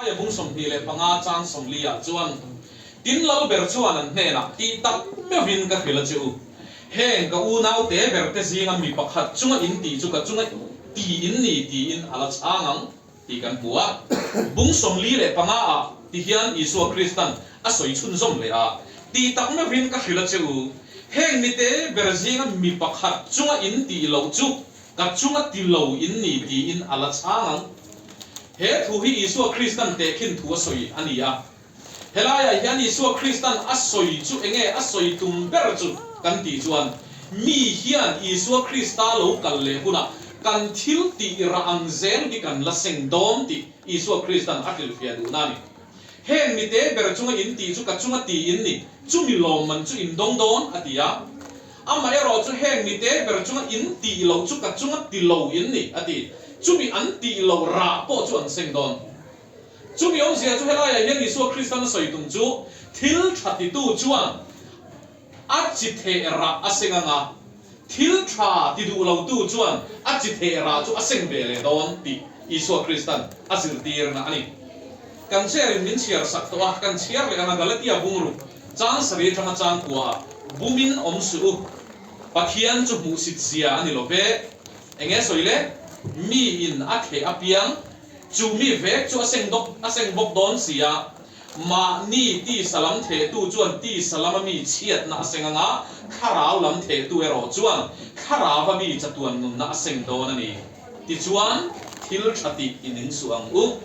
Aia bung 25 chang 40 ah chuan Tin Lalber chuan an hnenah tih tak meuhin ka hrilh a che u. Heng ka unau te ber te zinga mi pakhat chunga in tih chu ka chunga ti in ni tiin a la chhang ang tih kan hmu a. Bung 45 ah ti hian Isua Kristan a sawi chhunzawm leh a, Tih tak meuhin ka hrilh a che u. Heng mi te ber zinga mi pakhat chunga in tih loh chu Ka chunga ti lo in ni tiin a la chhang ang. He thu hi Isua Kristan tehkhin thu a sawi a ni a. Helaiah hian Isua Kristan a sawi chu enge a sawi tum ber chu kan tih chuan, mi hian Isua Krista lo kal leh hunah kan thil tih rah ang zel hi kan la seng dawn tih Isua Kristan a hrilhfiah duhna a ni. Heng mite ber chunga in tih chu ka chunga ti in ni, chumi lawmman chu in dawng dawn, a ti a. Amaherawh chu heng mite ber chunga in tih loh chu ka chunga ti lo in ni, a ti. Chumi an tih loh rah pawh chu an seng dawn. Chumi awmzia chu helaiah hian Isua Kristan a sawi tum chu thil tha titu chuan a chi theh rah a seng anga, thil tha ti duh lotu chuan a chi theh rah chu a seng ve leh dawn tih Isua Kristan a zirtirna a ni. Kan chair in min chhiar sak tawh a, kan chhiar leh anga Galatia bungruk Chang sarih atanga chang kuaah bumin awm suh u. Pathian chu hmuhsit zia a ni lo ve. Enge sawi le? Mi in a theh apiang, chu mi vek chu a seng dawk a seng bawk dawn si a. Mahni tisa lam thehtu chuan tisa lama mi chhiatna a seng anga, thlarau lam thehtu erawh chuan thlarauva mi chatuan nunna a seng dawn a ni. Tichuan, thil tha tih i ning suh ang u.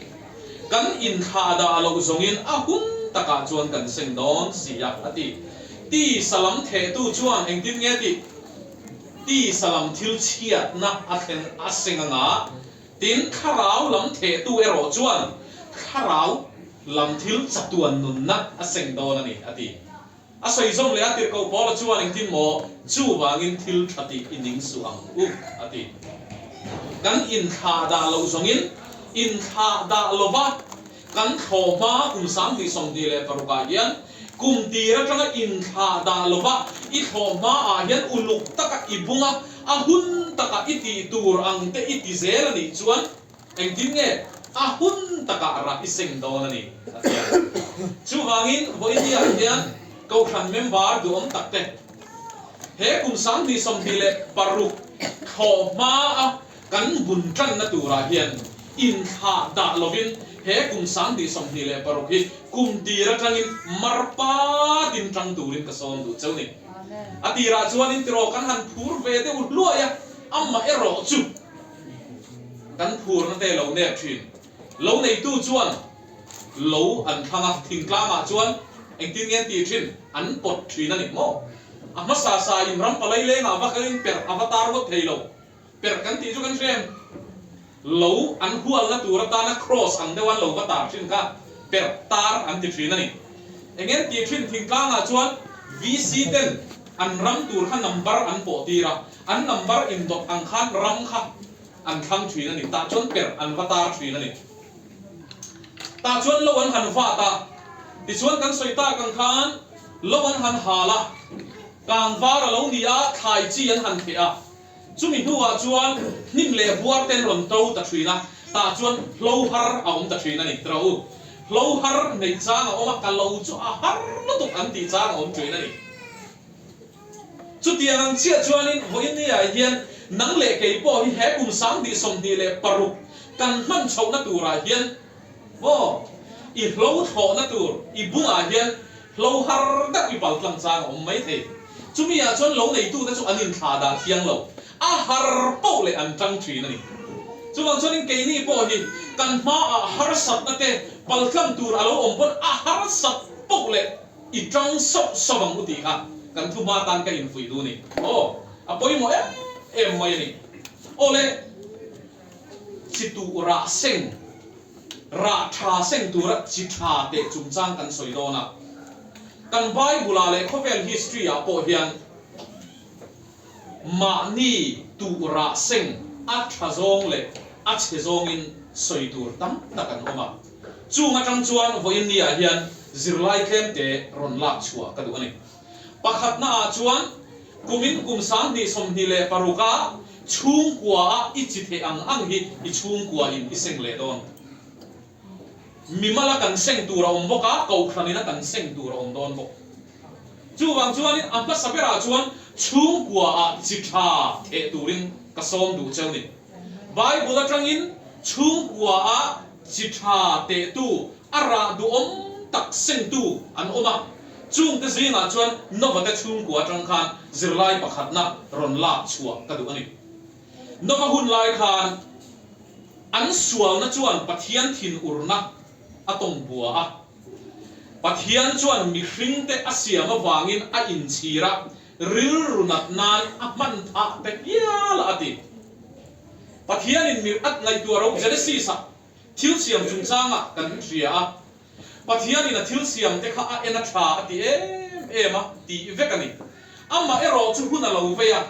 Kan inthlah dah loh zawngin a hun takah chuan kan seng dawn si a, a ti. Tisa lam thehtu chuan engtin nge tih? Tisa lam thil chhiatna a thlen a seng anga, tin thlarau lam thehtu erawh chuan thlarau lam thil chatuan nunna a seng dawn a ni, a ti. A sawi zawm leh a tirhkoh Paula chuan engtin maw chuvangin thil tha tih i ning suh ang u a ti. Kan inthlah dah loh zawngin inthlah dah lova kan thlawh hma kum 2026 ah hian kum tir atanga inthlah dah lova i thlawh hma ah hian uluk taka i bunga a hun taka i tih tur ang te i ti zel a nih chuan Engtin nge a hun takah rah i seng dawn a ni? a ti a. Chuvangin vawinia hian Kohhran member duhawm tak te, he kum 2026 thlawh hmaa kan bun tanna turah hian inthlah dah lovin he kum 2026 hi kum tir atangin mar patin tang turin ka sawm duh cheu ni. A tirah chuanin tiraw kan han phur ve deuh hluai a, amaherawh chu Kan phurna te lo nep thin. Lo neitu chuan lo an thlang a, thingtlangah chuan engtin nge an tih thin? An pawt thin a ni maw? A hmasa sa in ram palai lengah va kalin perh a va tar ngawt thei lo. Perh kan tih chu kan hre em? Lo an hualna tur atana cross ang deuh an lo va tar thin kha perh tar an ti thin a ni. Eng nge an tih thin? Thingtlangah chuan VC ten an ram tur kha number an pawh tir a, An number indawt ang khan ram kha an thlang thin a ni. Tah chuan perh an va tar thin a ni. Tah chuan lo an han vat a, tichuan kan sawi tak ang khan lo an han hal a, kang var a lo ni a, thlai chi an han theh a. Chumi hnuah chuan hnim leh buar te an rawn to ta thin a, tah chuan hlo har a awm ta thin a ni. Tiraw u, hlo har neih chang a awm a, ka lo chu a har lutuk an tih chang a awm thin a ni. Chutiang ang chiah chuanin vawinia hian nang leh kei pawh hi he kum 2026 kan hman chhohna turah hian maw i hlo thlawhna tur i bungah hian hlo har deuh i pal tlang chang a awm mai thei. Chumi ah chuan lo neitute chu an inthlah dah thiang lo, a har poh leh an tang thin a ni. Chuvang chuanin keini pawh hi kan hmaah harsatna te pal tlang tur a lo awm pawn a harsat poh leh I tang sauh sauh ang u tih kha kan thu hma tan ka infuih duh a ni. Aw, a pawimawh em em mai a ni. Aw le, chi tuh rah seng, rah tha seng tura chi tha teh chungchang kan sawi dawn a. Kan Bible ah leh khawvel history ah pawh hian mahni tuh rah seng a tha zawng leh a chhe zawngin sawi tur tam tak an awm a. Chung atang chuan vawiin ni ah hian zirlai tlemte rawn lak chhuah ka duh a ni. Pakhatna ah chuan kumin kum 2026 a chhungkua a i chi theih ang ang hi i chhungkua in i seng leh dawn. Mimala kan seng tur a awm bawk a, kohhranina kan seng tur a awm dawn bawk. Chuvang chuanin a hmasa berah chuan chhungkuaah chi tha theh turin ka sawm duh cheu ni. Bible atangin chhungkuaah chi tha tehtu, a rah duhawm tak sengtu an awm a, chungte zingah chuan Nova te chhungkua atang khan zirlai pakhatna rawn lak chhuah ka duh a ni. Nova hun lai khan an sualna chuan Pathian thinurna a tawng bua a. Pathian chuan mihringte a siam avangin a inchhir a, rilru nat nan a hman phah ta hial a, a ti. Pathianin mi at ngaihtuah ro Genesis-ah thil siam chungchangah kan hria a, Pathianin a thil siamte kha a en a tha a ti em em a tih vek a ni. Amah erawh chu hun a lo vei a.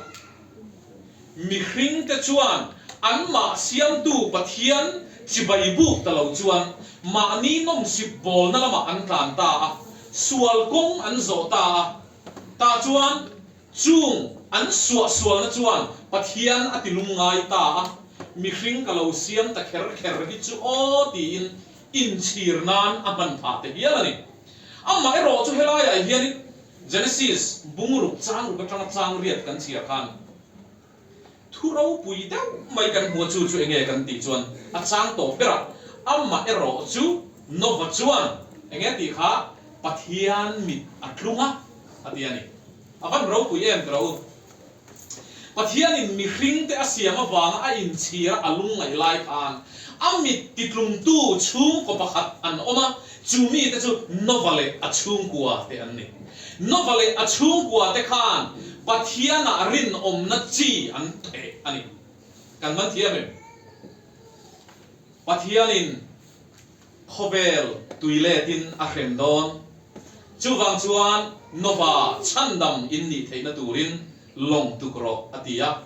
Mihringte chuan anmah siamtu Pathian chibai buk ta lo chuan mahni nawmsip bawlna lamah an tlan ta a, sual kawng an zawh ta a. Tah chuan chung an suahsualna chuan Pathian a ti lungngai ta a, mihring ka lo siam ta kher kher hi chu aw tiin inchhir nan a hman phah ta hial a ni. Amah erawh chu helaiah hianin Genesis bungruk changruk atanga chang riat kan chhiar khan thu ropui deuh mai kan hmu a, chu chu enge kan tih chuan a chang tawh ber a, amah erawh chu Nova chuan enge tih kha Pathian mit a tlung a a ti a ni. A van ropui em tiraw u. Pathianin mihringte a siam avanga a inchhir a lungngaih lai khan a mit titlungtu chhungkaw pakhat an awm a, chu mite chu Nova leh a chhungkua te an ni. Nova leh a chhungkua te khan Pathianah rinawmna chi an theh a ni. Kan man thiam em? Pathianin Khawvel tui letin a hrem dawn. Chuvang chuan Nova chhandam in nih theihna turin lawng tuk rawh a ti a.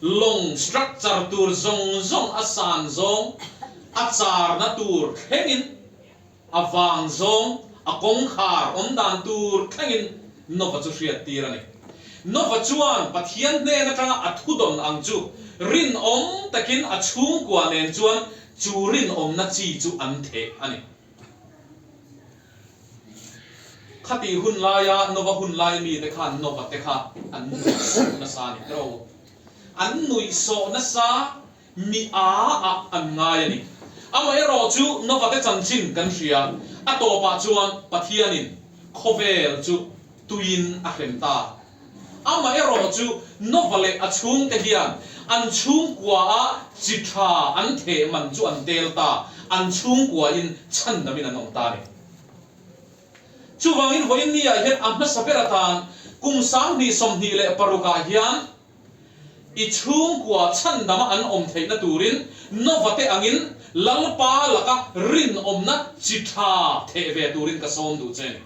Lawng structure tur zawng zawng a san zawng, a charna tur thlengin, a vang zawng, a kawngkhar awm dan tur thlengin Nova chu hriat tir a ni. Nova chuan Pathian hnen atanga a thudawn ang chu rinawm takin a chhungkua nen chuan Chu rinawmna chi chu an theh a ni. Khatih hun laia Nova hun lai mite khan Nova te kha an nuihsawh nasa a ni tiraw u. An nuihsawh nasa mi a ah an ngai a ni. Amaherawh chu Nova te chanchin kan hria, a tawpah chuan Pathianin khawvel chu tuiin a hrem ta. Amaherawh chu Nova leh a chhungte hian an chhungkuaah chi tha an theh man chu an tel ta, an chhungkuain chhandamin an awm ta a ni. Chuvangin vawiin ni ah hian a hmasa ber atan kum 2026 ah hian i chhungkua chhandama an awm theihna turin Nova te angin Lalpa laka rinawmna chi tha theh ve turin ka sawm duh che a ni.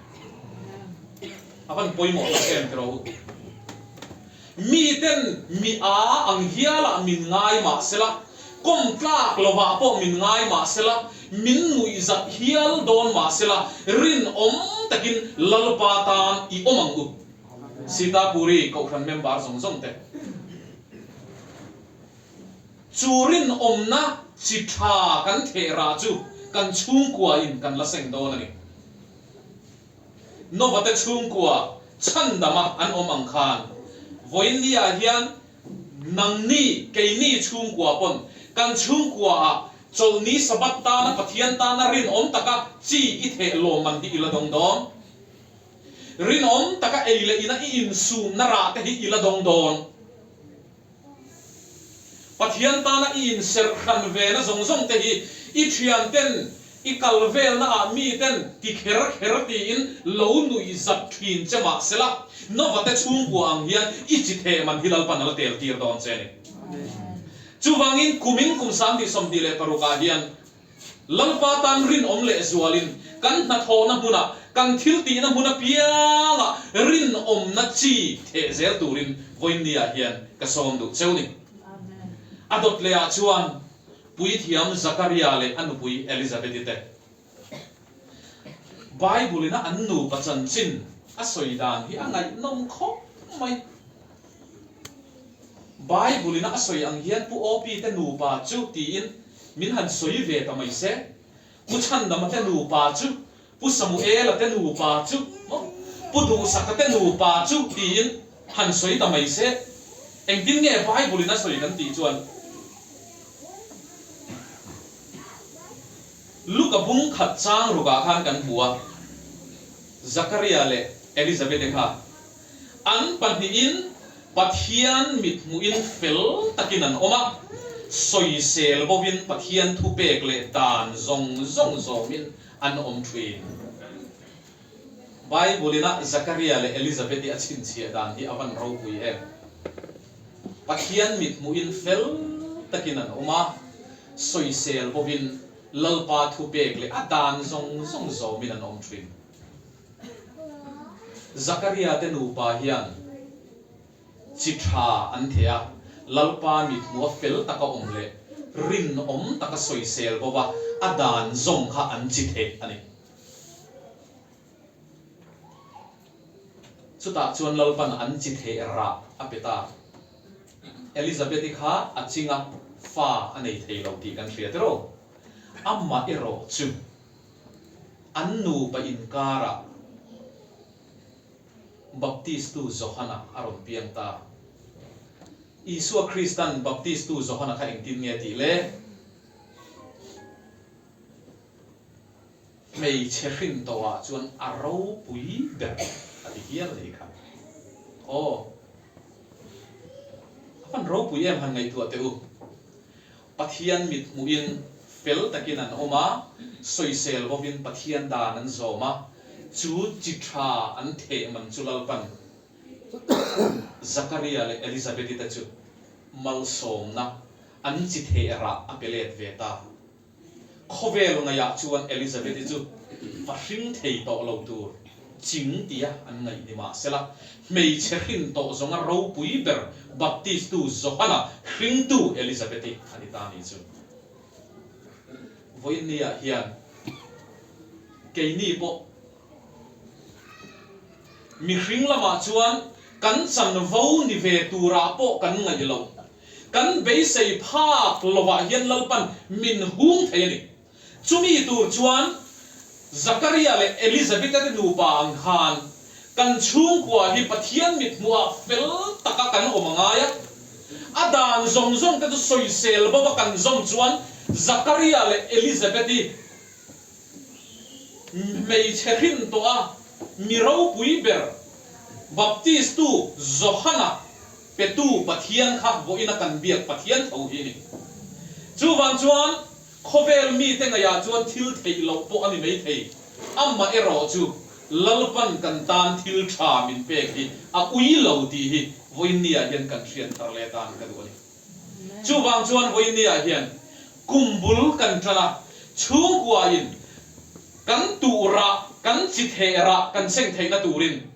A van pawimawh tak em tiraw u? Miten mi a ang hialah min ngai mah sela, kawm tlak lovah pawh min ngai mah sela, min nuihzat hial dawn mah sela, rinawm takin Lalpa tan i awm ang u. Sitapuri Kohhran member zawng zawng te. Chu rinawmna chi tha kan theh rah chu kan chhungkuain kan la seng dawn a ni. Nova te chhungkua chhandama an awm ang khan vawiinniah hian nangni keini chhungkua pawn kan chhungkuaah chawlhni Sabbath tana Pathian tana rinawm taka chi i theh lawmman hi i la dawng dawn. Rinawm taka ei leh ina i insumna rah te hi i la dawng dawn. Pathian tana i inserh hran ve na zawng zawng te hi i thian ten i kal velna ah mi ten ti kher kher tiin lo nuih zat thin che mah sela, Nova te chhungkua ang hian i chi theh man hi Lalpan a la tel tir dawn che a ni. Chuvangin kumin kum 2026 ah hian Lalpa tan rinawm lehzualin kan hnathawhna hmunah, kan thiltihna hmun apiangah rinawmna chi theh zel turin vawiinniah hian ka sawm duh cheu ni. A dawt lehah chuan Puithiam Zakaria leh a nupui Elizabeth-i te Bible-ina an nupa chanchin a sawi dan hi a ngaihnawm khawp mai. Bible ina a sawi ang hian Pu Opi te nupa chu tiin min han sawi ve ta mai se. Pu Chhandama te nupa chu, Pu Samuela te nupa chu, Pu Duhsaka te nupa chu tiin han sawi ta mai se. Engtin nge Bible in a sawi kan tih chuan Luka bung khat chang rukah khan kan hmu a, Zakaria leh Elizabeth-i kha an pahnihin Pathian mithmuhin fel takin an awm a, sawisel bovin Pathian thupek leh dan zawng zawng zawmin an awm thin. Bible-ina Zakaria leh Elizabeth-i a chhinchhiah dan hi a van ropui em? Pathian mithmuhin fel takin an awm a, sawisel bovin Lalpa thupek leh a dan zawng zawng zawmin an awm thin. Zakaria te nupa hian chi tha an theh a, Lalpa mithmuha fel taka awm leh rinawm taka sawisel bova a dan zawm kha an chi theh a ni. Chutah chuan Lalpan an chi theh rah a pe ta. Elizabeth-i kha a ching a, fa a nei thei lo tih kan hria tiraw? Amah erawh chu An nupa inkarah Baptistu Johana a rawn piang ta. Isua Kristan Baptistu Johana kha engtin nge tih le? Hmeichhe hrin tawhah chuan a ropui ber a ti hial a nih kha. Aw, a van ropui em han ngaihtuah teh u. Pathian mit hmuhin fel takin an awm a, sawisel bawkin Pathian dan an zawm a, chu chi tha an theh man chu Lalpan Zakaria leh Elizabeth-i te chu malsawmna an chi theh rah a pe let ve ta. Khawvel ngaihah chuan Elizabeth-i chu fa hring thei tawh lo tur ching tia an ngaih ni mah sela, hmeichhe hrin tawh zawnga ropui ber Baptist-tu Johana hringtu Elizabeth-i a ni ta ni chu. Vawiinniah hian keini pawh mihring lamah chuan kan chanvo ni ve turah pawh kan ngaih lo. Kan beisei phak lovah hian Lalpan min hung thei a ni. Chumi tur chuan Zakaria leh Elizabeth-a te nupa ang khan kan chhungkua hi Pathian mithmuhah fel taka kan awm a ngai a. A dan zawng zawng te chu sawisel bova kan zawm chuan Zakaria leh Elizabeth-i hmeichhe hrin tawh a mi ropui ber Baptist-tu Johana Petu Pathian kha vawiina kan biak Pathian tho hi a ni. Chuvang chuan khawvel mite ngaihah chuan thil theih loh pawh a ni mai thei. Amah erawh chu Lalpan kan tan thil tha min pek hi a ui lo tih hi vawiinniah hian kan hriat thar leh atan ka duh a ni. Chuvang chuan vawiinniah hian kum bul kan tan a, chhungkuain kan tuh rah, kan chi theh rah kan seng theihna turin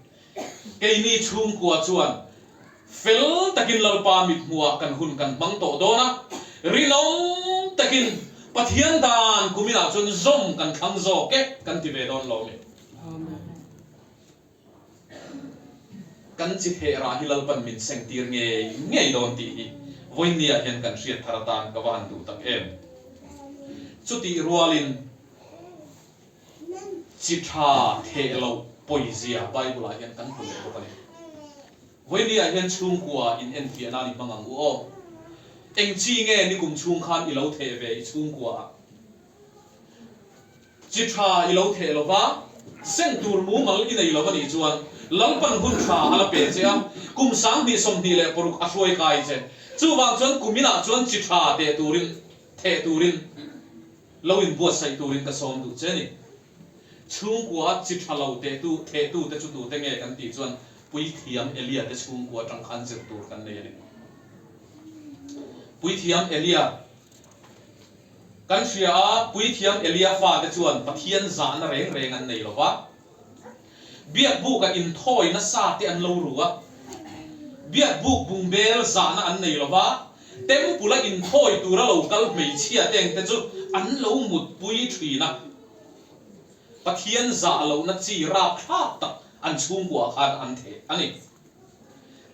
Keini chhungkua chuan fel takin Lalpa mithmuhah kan hun kan hmang tawh dawn a, rinawm takin Pathian dan kuminah chuan zawm kan thlang zawk e kan ti ve dawn lo mi. Kan chi theh rah hi Lalpan min seng tir ngei ngei dawn tih hi vawiinniah hian kan hriat thar atan ka va han duh tak em. Chutih rualin Chi tha theh loh pawizia Bible ah hian kan hmu leh bawk a ni. Vawiini ah hian chhungkua in enfiah nan i hmang ang u aw. Eng chi nge nikum chhung khan i lo theh ve i chhungkua ah? Chi tha i lo theh lo va, seng tur mumal i nei lo a nih chuan Lalpan hun tha a la pe che a, kum 2026 a hruai kai che. Chuvang chuan kum inah chuan chi tha teh turin theh turin Lo inbuatsaih turin ka sawm duh che ni. Chhungkua chi tha lo tehtu thehtu te chu tute nge kan tih chuan Puithiam Elia te chhungkua atang khan zir tur kan nei a ni. Puithiam Elia Kan hria a, Puithiam Elia fate chuan Pathian zahna reng reng an nei lo va. Biakbuka inthawi nasa te an lo ru a, Biakbuk bungbel zahna an nei lo va, Temple-a inthawi tura lo kal hmeichhia teng te chu an lo mutpui thin a. Pathian zah lohna chi rapthlak tak an chhungkuah khan an theh a ni.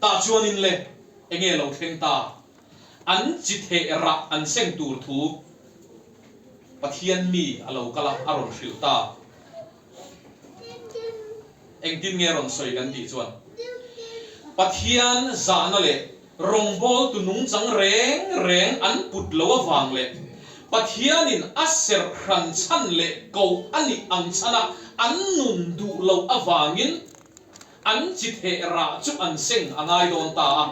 Tah chuanin le, enge lo thleng ta? An chi theh rah an seng tur thu. Pathian mi a lo kal a, a rawn hrilh ta. Engtin nge rawn sawi kan tih chuan, Pathian zahna leh rawngbawltu nungchang reng reng an put lo avang leh Pathianin a serh hran chhan leh koh a nih ang chhana an nun duh loh avangin an chi theh rah chu an seng a ngai dawn ta a.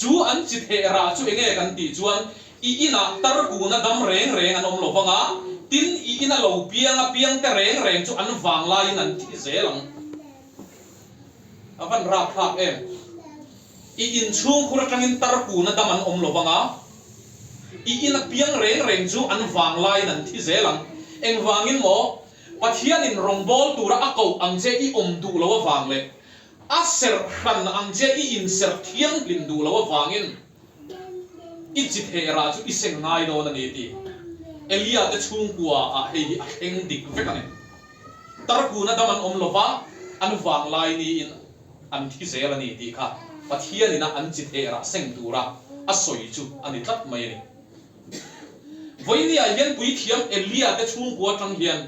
Chu an chi theh rah chu enge kan tih chuan i inah tarkuna dam reng reng an awm lo vang a, tin i ina lo piang a piangte reng reng chu an vang laiin an thi zel ang. A van rapthlak em? I inchhungkhur atangin tarkuna dam an awm lo vang a, i ina piang reng reng chu an vang laiin an thi zel ang. Engvangin maw? Pathianin rawngbâwl tura a koh ang che i awm duh lo avang leh A serh hran ang che i inserh thianghlim duh lo avangin i chi theh rah chu i seng ngai dawn a ni ti. Elia te chhungkua ah hei hi a thleng dik vek a ni. Tarkuna dam an awm lova, an vanglai niin an thi zel a ni tih kha Pathian ina an chi theh rah seng tura a sawi chu a ni tlat mai a ni. Vawinia hian puithiam Elia te chhungkua atang hian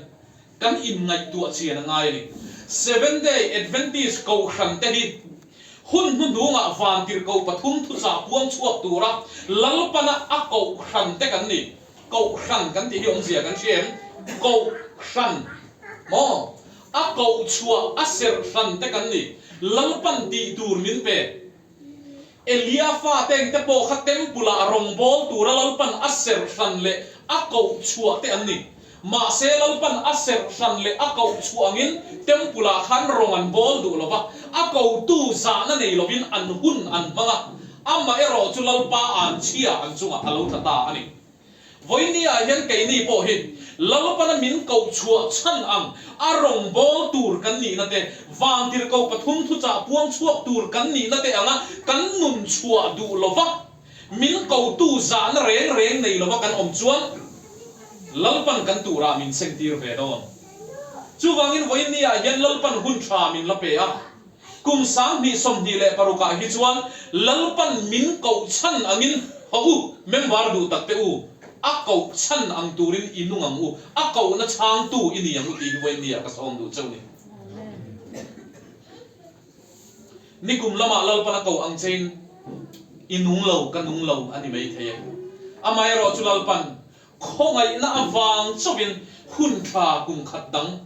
Kan inngaihtuah chian a ngai a ni. Seventh Day Adventist Kohhran te hi hun hnuhnungah vantirhkoh pathum thuchah puang chhuak tura Lalpana a kohhran te kan ni. Kohhran kan tih hi awmzia kan hria em? Kohhran maw? A kohchhuah a serhhran te kan ni. Lalpan tih tur min pe. Elia fate engte pawh kha Temple-ah rawngbâwl tura Lalpan a serh hran leh a koh chhuah te an ni. Mahse, Lalpan a serh hran leh a koh chhuah angin Temple-ah khan rawng an bâwl duh lo va, a kotu zahna nei lovin an hun an hmang a, amaherawh chu Lalpa anchhia an chungah a lo tla ta a ni. Vawinia hian keini pawh hi Lalpana min koh chhuah chhan ang a rawngbâwl tur kan nihna te, vantirhkoh pathum thuchah puang chhuak tur kan nihna te anga kan nun chhuah duh lova min kotu zahna reng reng nei lova kan awm chuan Lalpan kan turah min sengtir ve dawn. Chuvangin vawinia hian Lalpan hun tha min la pe a. Kum 2026 ah hi chuan Lalpan min koh chhan angin haw u, member duh tak te u, a koh chhan ang turin i nung ang u, a kohna chhangtu i ni ang u tih hi vawiin ah ka sawm duh cheu ni. Nikum lamah Lalpan a koh ang chein i nung lo, ka nung lo a ni maithei e. Amaherawh chu Lalpan khawngaihna avang chauhin hun tha kum khat dang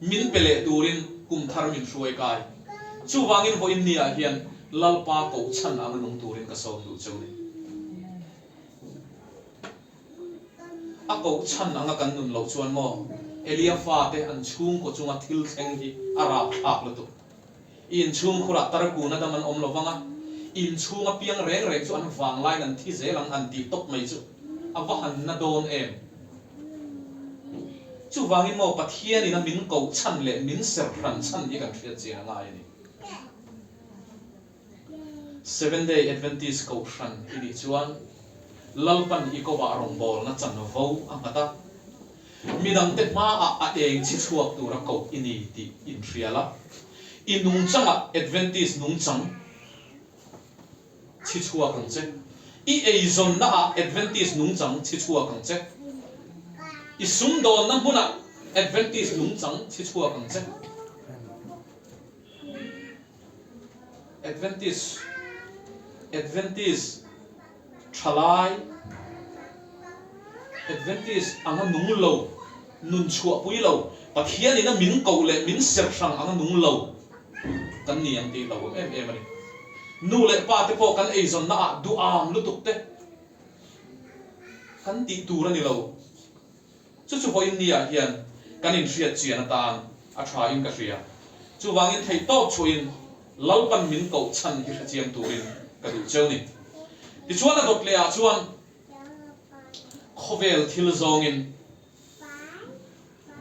Min pe leh turin kum thar min hruai kai. Chuvangin vawiin ni ah hian Lalpa koh chhan anga nung turin ka sawm duh cheu ni. A koh chhan anga kan nun loh chuan maw Elia fate an chhungkaw chunga thil thleng hi a rapthlak lutuk. I inchhungkhurah tarkuna dam an awm lo vang a, inchhung a piang reng reng chu an vanglaiin an thi zel ang han tih tawp mai chu a va han na dawn em? Chuvangin maw Pathianin a min koh chhan leh min serh hran chhan hi kan hriat chian a ngai a ni. Seventh Day Adventist kohhran i nih chuan Lalpan i kovah rawngbawlna chanvo a nghat a. Midangte hmaah a eng chhi chhuak tura koh i ni tih inhria la. I nungchangah Adventist nungchang chhi chhuak ang che. I eizawnnaah Adventist nungchang chhi chhuak ang che. I sumdawnna hmunah Adventist nungchang chhi chhuak ang che. Adventist Adventist Thalai Adventist anga nung lo, nun chhuahpui lo, Pathian ina min koh leh min serh hrang anga nung lo kan ni ang tih hlauhawm em em a ni. Nu leh pa te pawh kan eizawnna ah duham lutuk te kan tih tur a ni lo. Chu chu vawiin niah hian kan inhriat chian atan a tha in ka hria. Chuvangin theih tawp chhuahin Lalpan min koh chhan hi hrechiang turin ka duh cheu ni. Tichuan a dawt leh ah chuan khawvel thil zawngin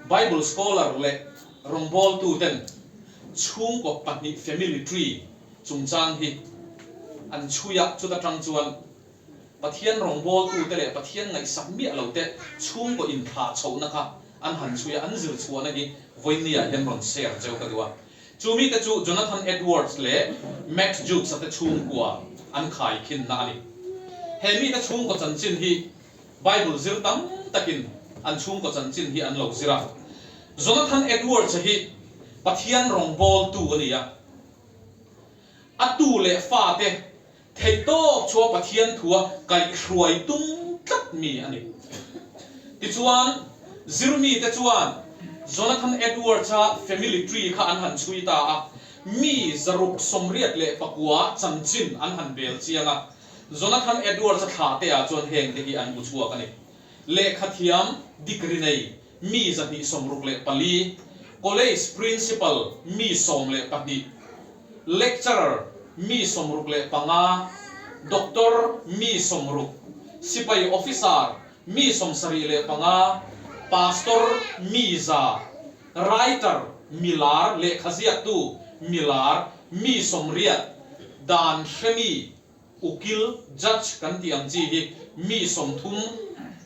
Bible scholar leh rawngbawltu ten chhungkaw pahnih family tree chungchang hi an chhui a, chuta tang chuan Pathian rawngbawltute leh Pathian ngaihsak miah lote chhungkaw inthlah chhohna kha an han chhui a, an zir chhuahna hi vawinia hian rawn share cheu ka duh a. Chu mite chu Jonathan Edwards leh Max Jukes-a te chhungkua an khaikhinna a ni. He mite chhungkaw chanchin hi Bible zir tam takin. an chhungkaw chanchin hi an lo zir a. Jonathan Edwards-a hi Pathian rawngbawltu a ni a. A tu leh fate Theihtawp chua Pathian thua kaihhruai tum tlat mi a ni. Tichuan, zirmite chuan Jonathan Edwards-a family tree kha an han chhui ta a, mi 689 chanchin an han bel chiang a. Jonathan Edwards-a thlahte-ah chuan hengte hi an hmu chhuak a ni. Lehkhathiam degree nei mi 264, College Principal mi 12, Lecturer mi 65, Doctor mi 60, Sipai Officer mi 75, Pastor mi 100, Writer mi lar lehkha ziaktu mi lar mi 80, dan hre mi Ukil, Judge, kan tih ang chi hi mi 30,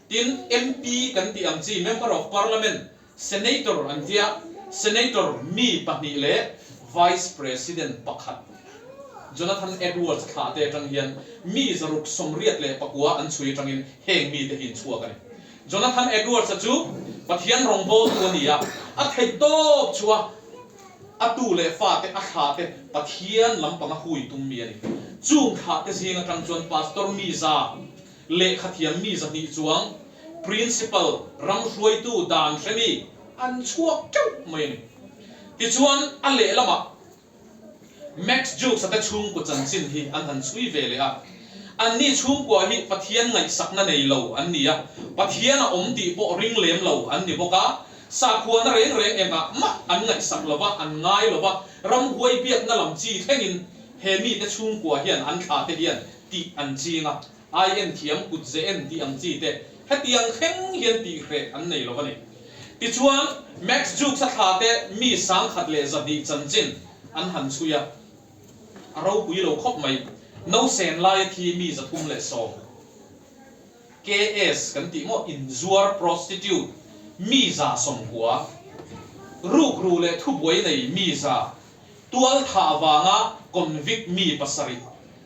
tin MP kan tih ang chi Member of Parliament, Senator an tia, Senator mi pahnih leh Vice President pakhat. Jonathan Edwards thlah te atang hian mi 689 an chhui atangin heng mite hi in chhuak a ni. Jonathan Edwards-a chu Pathian rawngbawltu a ni a, a theih tawp chu a. A tu leh fate, a thla te Pathian lampanga hui tum mi a ni. Chung thla te zing atang chuan Pastor mi za, lehkhathiam mi 200 chuang, Principal, ramhruaitu, dan hre mi an chhuak teuh mai a ni. Tichuan a lehlamah Max Jukes-a te chhungkua chanchin hi an han chhui ve leh a. Anni chhungkua hi Pathian ngaihsakna nei lo an ni a, Pathian a awm tih pawh ring lem lo an ni bawk a. Sakhuana reng reng engah mah an ngaihsak lo va, an ngai lo va, ramhuai biakna lam chi thlengin he mite chhungkua hian an thla te hian tih an ching a, ai en thiam, kut ze en tih ang chi te hetiang thleng hian tih hreh an nei lo a ni. Tichuan, Max Jukes-a thla te mi 1100 chanchin an han chhui a, a ropui lo khawp mai, Nausen laia thi mi 310. KS kan tih maw inzuar prostitute mi 190, rukru leh thubuai nei mi 100, tual thah vanga convict mi 7,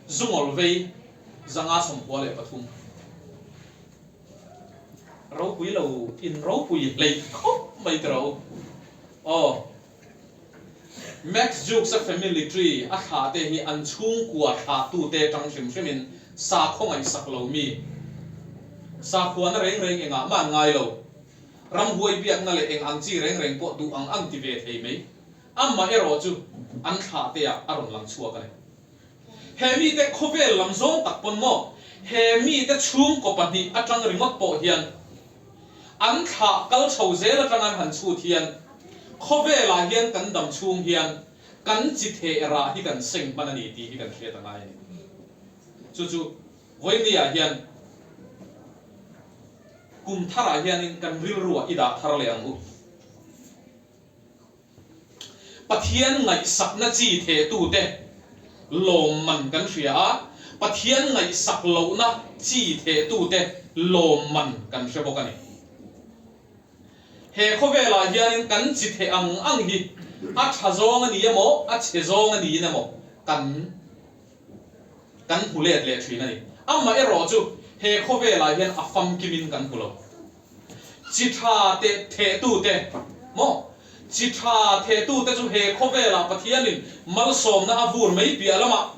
zungawl vei 593. Ropui lo in ropui hleih khawp mai tiraw u. Aw. Max Jukes-a family tree a thlah te hi an chhungkua thlahtute tang hrim hrimin sakhaw ngaihsak lo mi, sakhuana reng reng engah mah an ngai lo. Ramhuai biakna leh eng ang chi reng reng pawh duh ang ang ti ve thei mai. Amah erawh chu an thlah te ah a rawn lang chhuak a ni. He mite khawvel lam zawng tak pawn maw he mite chhungkaw pahnih atang ringawt pawh hian An thlah kal chho zel atang an han chhut hian khawvelah hian kan dam chhung hian kan chi theh rah hi kan seng hman a ni tih hi kan hriat a ngai a ni. Chu chu vawinia hian kum tharah hianin kan rilruah i dah thar leh ang u. Pathian ngaihsakna chi thehtute lawmman kan hria a, Pathian ngaihsak lohna chi thehtute lawmman kan hre bawk a ni. He khawvelah hianin kan chi theh ang ang hi a tha zawng a ni emaw, a chhe zawng a niin emaw kan kan hmu let leh thin a ni. Amaherawh chu he khawvelah hian a famkimin kan hmu lo. Chi tha te thehtute maw? Chi tha thehtute chu he khawvelah Pathianin malsawmna a vur mai piah lamah,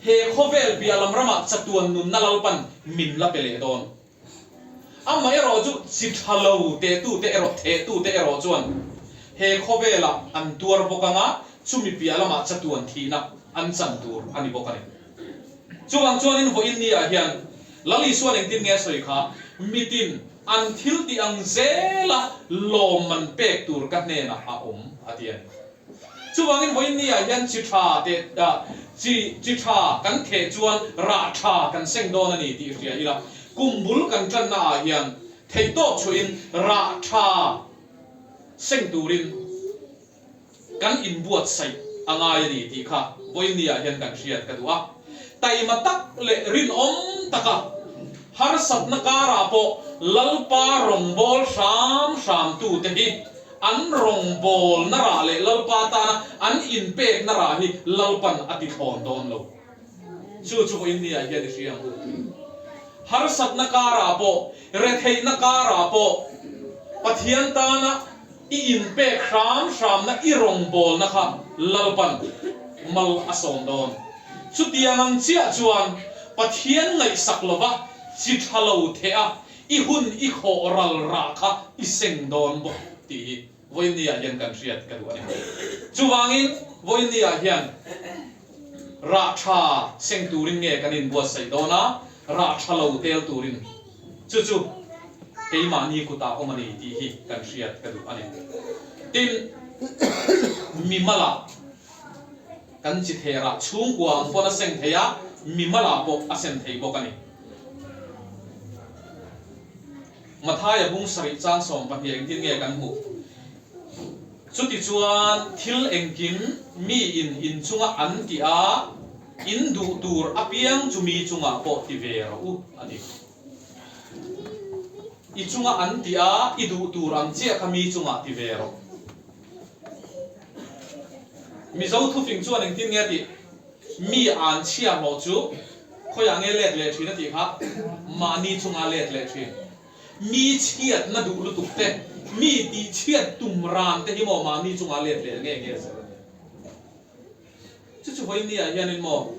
he khawvel piah lam ramah chatuan nunna Lalpan min la pe leh dawn. Amaherawh chu chi tha lo tehtute erawh thehtute erawh chuan he khawvelah an tuar bawk anga chumi piah lamah chatuan thihna an chan tur a ni bawk a ni. Chuvang chuanin vawiin ni ah hian Lal Isuan engtin nge a sawi kha, Mitin an thil tih ang zela lawmman pek tur ka hnenah a awm, a ti a ni. Chuvangin vawiin ni ah hian chi tha te chi chi tha kan theh chuan rah tha kan seng dawn a ni tih hria ila, kum bul kan tanna ah hian theihtawp chhuahin rah tha seng turin, Kan inbuatsaih a ngai a ni tih kha vawiinniah hian kan hriat ka duh a. Taima tak leh rinawm taka harsatna karah pawh Lalpa rawngbâwl hram hramtute hi an rawngbâwlna rah leh Lalpa tana an inpekna rah hi Lalpan a ti thlawn dawn lo. Chu chu vawiinniah hian i hria ang u. Harsatna karah pawh, retheihna karah pawh. Pathian tana i inpek hram hramna i rawngbawlna kha Lalpan mal a sawm dawn. Chutiang ang chiah chuan Pathian ngaihsak lova chi tha lo theh a i hun i khawh ral rah kha i seng dawn bawk tih hi Vawiinniah hian kan hriat ka duh a ni. Chuvangin Vawiinniah hian rah tha seng turin nge kan inbuatsaih dawn a, rah tha lo tel turin chu chu keimahni kutah awm a ni tih hi kan hriat ka duh a ni. Tin, mimalah kan chi therah chhungkua ang pawn a seng thei a, mimalah pawh a sen thei bawk a ni. Mathaia bung sarih chang 12 engtin nge kan hmuh? Chutichuan thil engkim miin in chunga an tih a, in duh tur apiang chu mi chungah pawh ti ve rawh u, a ti. I chunga an tih a, i duh tur ang chiah kha mi chungah ti ve rawh. Mizo thufing chuan engtin nge a tih? Mi an chhia hlawh chu khawiah nge let leh thin a tih kha mahni chunga let leh thin. Mi chhiatna duh lutuk te, mi tih chhiat tum ran te hi maw mahni chunga let leh nge nge zel a ni. Chu chu vawinia hianin maw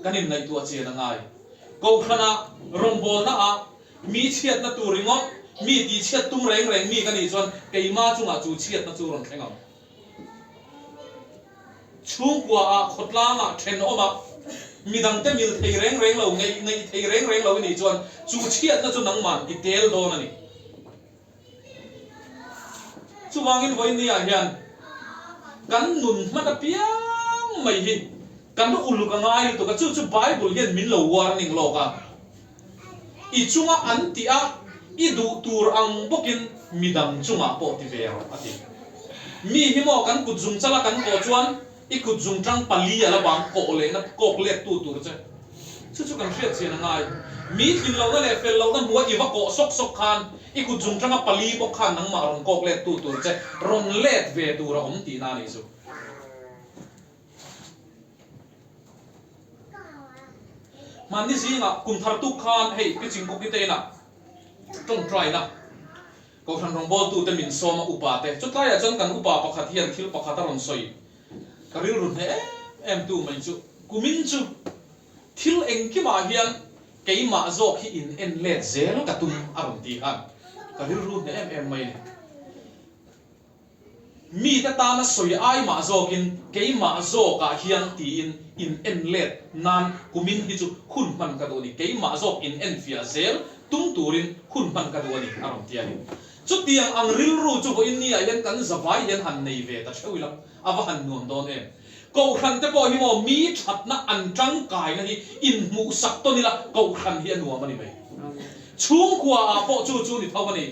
kan inngaihtuah chian a ngai. Kohhrana rawngbawlna ah mi chhiatna tur ringawt, mi tih chhiat tum reng reng mi ka nih chuan keima chungah chu chhiatna chu rawn thleng ang. Chhungkuaah, khawtlangah, thenawmah midangte mil thei reng reng lo, ngeih ngeih thei reng reng lo i nih chuan chu chhiatna chu nangman i tel dawn a ni. Chuvangin vawiinniah hian kan nun hman apiang mai hi kan uluk a ngai lutuk a, chu chu Bible hian min lo warning lawk a. I chunga an tih a, i duh tur ang bawkin midang chungah pawh ti ve rawh, a ti. Mi hi maw kan kut zung chala kan kawh chuan i kut zung tang pali a la bang kawh lehna kawk let tu tur che. Chu chu kan hriat chian a ngai. Mi tlin lohna leh fel lohna hmua i va kawh sawk sawk khan i kut zung tanga pali bawk khan nangmah rawn kawk let tu tur che rawn let ve tur a awm tihna a nih chu. Hmanni zingah kum thar tuk khan hei Pi Chingkuki te inah tawngtaina Kohhran rawngbawltute min sawm a upa te. Chutlaiah chuan kan upa pakhat hian thil pakhat a rawn sawi ka rilru hneh em em tu mai chu kumin chu thil engkimah hian keimah zawk hi in en let zel ka tum a rawn ti khan ka rilru hneh em em mai a ni. Mite tana sawi ai mah zawkin keimah zawkah hian tiin in en let nan kumin hi chu hun hman ka duh a ni, keimah zawk in en fiah zel tum turin hun hman ka duh a ni, a rawn ti a ni. Chutiang ang rilru chu vawiin niah hian kan zavai hian han nei ve ta theuh ila, a va han nuam dawn em. Kohhran te pawh hi maw mi thatna an tangkaina hi inhmuhsak tawn ila kohhran hi a nuam a ni mai. Chhungkua ah pawh chu chu ni tho a ni.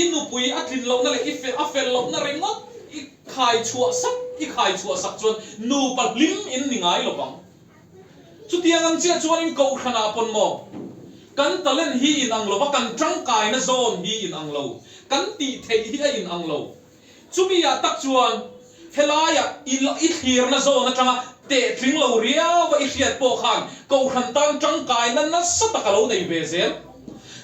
I nupui a tlin lohna leh i fel a fel lohna ringawt i khai chhuah sak i khai chhuah sak chuan nupa hlim in ni ngai lo vang. Chutiang ang chiah chuanin Kohhranah pawn maw kan talent hi in ang lo va, kan tangkaina zawn hi in ang lo, kan tih theih hi a in ang lo. Chumi ah tak chuan helaiah i i thlirna zawn atanga teh tling lo riau a i hriat pawh khan Kohhran tan tangkaina nasa tak a lo nei ve zel.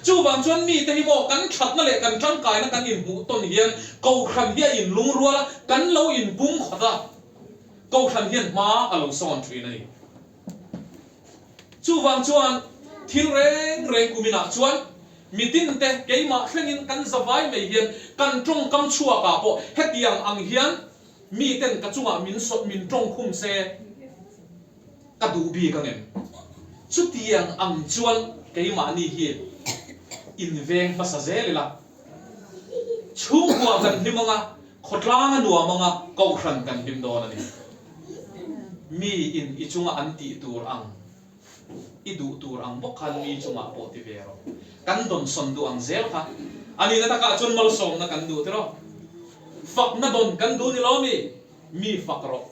Chuvang chuan mite hi maw kan thatna leh kan tangkaina kan inhmuh tawn hian Kohhran hi a inlungrual a, kan lo inpum khawt a, Kohhran hian hma a lo sawn thin a ni. Chuvang chuan thil reng reng kuminah chuan Mitinte keimah thlengin kan zavai mai hian kan tawngkam chhuakah pawh hetiang ang hian miten ka chungah min sawt min tawngkhum se ka duh bik ang em? Chutiang ang chuan keimahni hi inveng hmasa zel ila, chhungkua kan hlim anga, khawtlang a nuam anga, kohhran kan hlim dawn a ni. Miin i chunga an tih tur ang. I duh tur ang bawk khan mi chungah pawh ti ve rawh. Kan dawnsawn duh ang zel kha. A nihna takah chuan malsawmna kan duh tiraw? Fakna dawn kan duh ni lo mi? Mi fak rawh.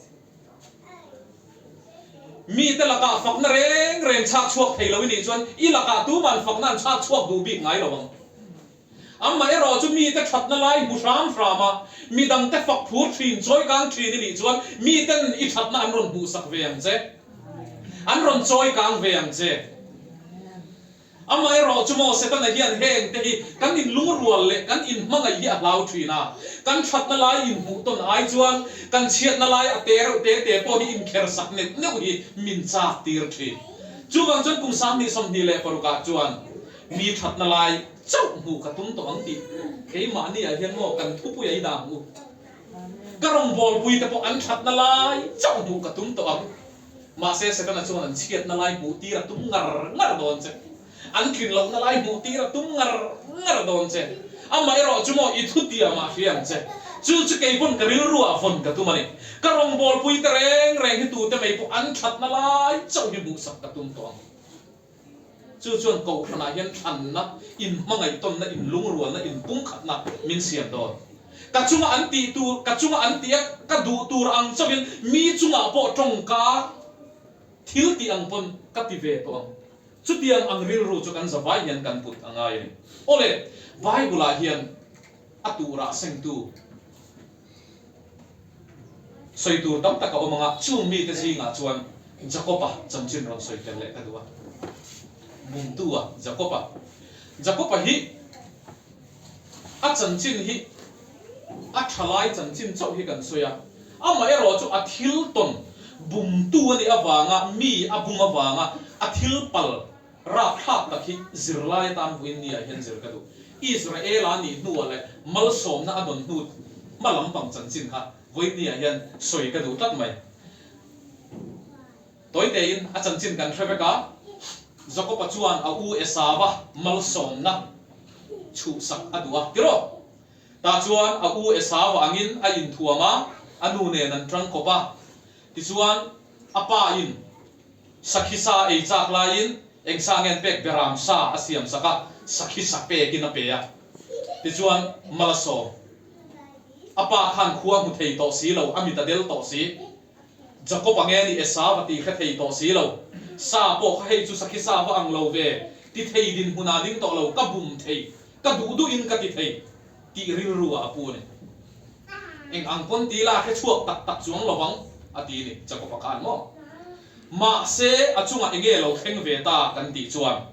Mite lakah fakna reng reng chhak chhuak thei lo i nih chuan i lakah tuman fakna an chhak chhuak duh bik ngai lo ang. Amaherawh chu mite thatna lai hmu hram hram a, midangte fak phur thin, chawi kang thin i nih chuan miten i thatna an rawn hmuhsak ve ang che. An rawn chawi kang ve ang che. Amaherawhchu maw Setana hian heng te hi kan inlungrual leh kan inhmangaih hi a hlau thin a, kan thatna lai inhmuh tawn ai chuan kan chhiatna lai a te reuh te te pawh hi inkher sak neuh neuh hi min chak tir thin. Chuvang chuan kum 2026 ah chuan mi thatna lai chauh hmuh ka tum tawh ang tih keimahni ah hian maw kan thupui a i dah ang u. Ka rawngbawlpui te pawh an thatna lai chauh hmuh ka tum tawh ang. Mahse, Setana chuan an chhiatna lai hmuh tir a tum ngar ngar dawn che. An tlin lohna lai hmuh tir a tum ngar ngar dawn che. Amaherawh chu maw i thutiam ah hria ang che. Chu chu kei pawn ka rilru ah vawn ka tum a ni. Ka rawngbawlpui te reng reng hi tute mai pawh an thatna lai chauh hi hmuhsak ka tum tawh ang. Chu chuan Kohhranah hian thlanna, inhmangaihtawnna, inlungrualna, inpumkhatna min siam dawn. Ka chunga an tih tur, ka chunga an tih a, ka duh tur ang chauhin mi chungah pawh tawngka thil tih ang pawn ka ti ve tawh ang. Chutiang ang rilru chu kan zavai hian kan put a ngai a ni. Awle, Bible-ah hian a tuhrah sengtu Sawi tur tam tak a awm ang a, chung mite zingah chuan Jakob-a chanchin rawn sawi tel leh ka duh a. Bumtu-a Jakob-a. Jakob-a hi a chanchin hi a thalai chanchin chauh hi kan sawi a, amaherawh chu a thil tawn bumtu a nih avanga mi a bum avanga a thil pal Rapthlak tak hi zirlai atan vawiin ni ah hian zir ka duh. Israel-a nih hnuah leh malsawmna a dawn hnu hma lampang chanchin kha vawiin ni ah hian sawi ka duh tlat mai. Tawi tein a chanchin kan hre vek a, Jakob-a chuan a u Esau-a malsawmna chhuhsak a duh a, tiraw? Tah chuan a u Esau-a angin a inthuam a, a nu nen an tang kawp a. Tichuan a pa in Sakhi sa ei chak laiin eng sa nge an pek beram sa a siam sak a, sakhi sa pekin a pe a. Tichuan Malasawm a pa khan khua hmu thei tawh si lo, a mit a del tawh si. Jakob a nge ni Esau a ti hre thei tawh si lo. Sa pawh kha hei chu sakhi sa va ang lo ve, ti thei dinhmunah ding tawh lo, ka bum thei, ka duh duhin ka ti thei. Tih rilru ah a pu a ni. Eng ang pawn ti ila a hre chhuak tak tak chuang lo vang, a ti a ni, Jakob-a khan maw? Mahse, a chungah enge lo thleng ve ta kan tih chuan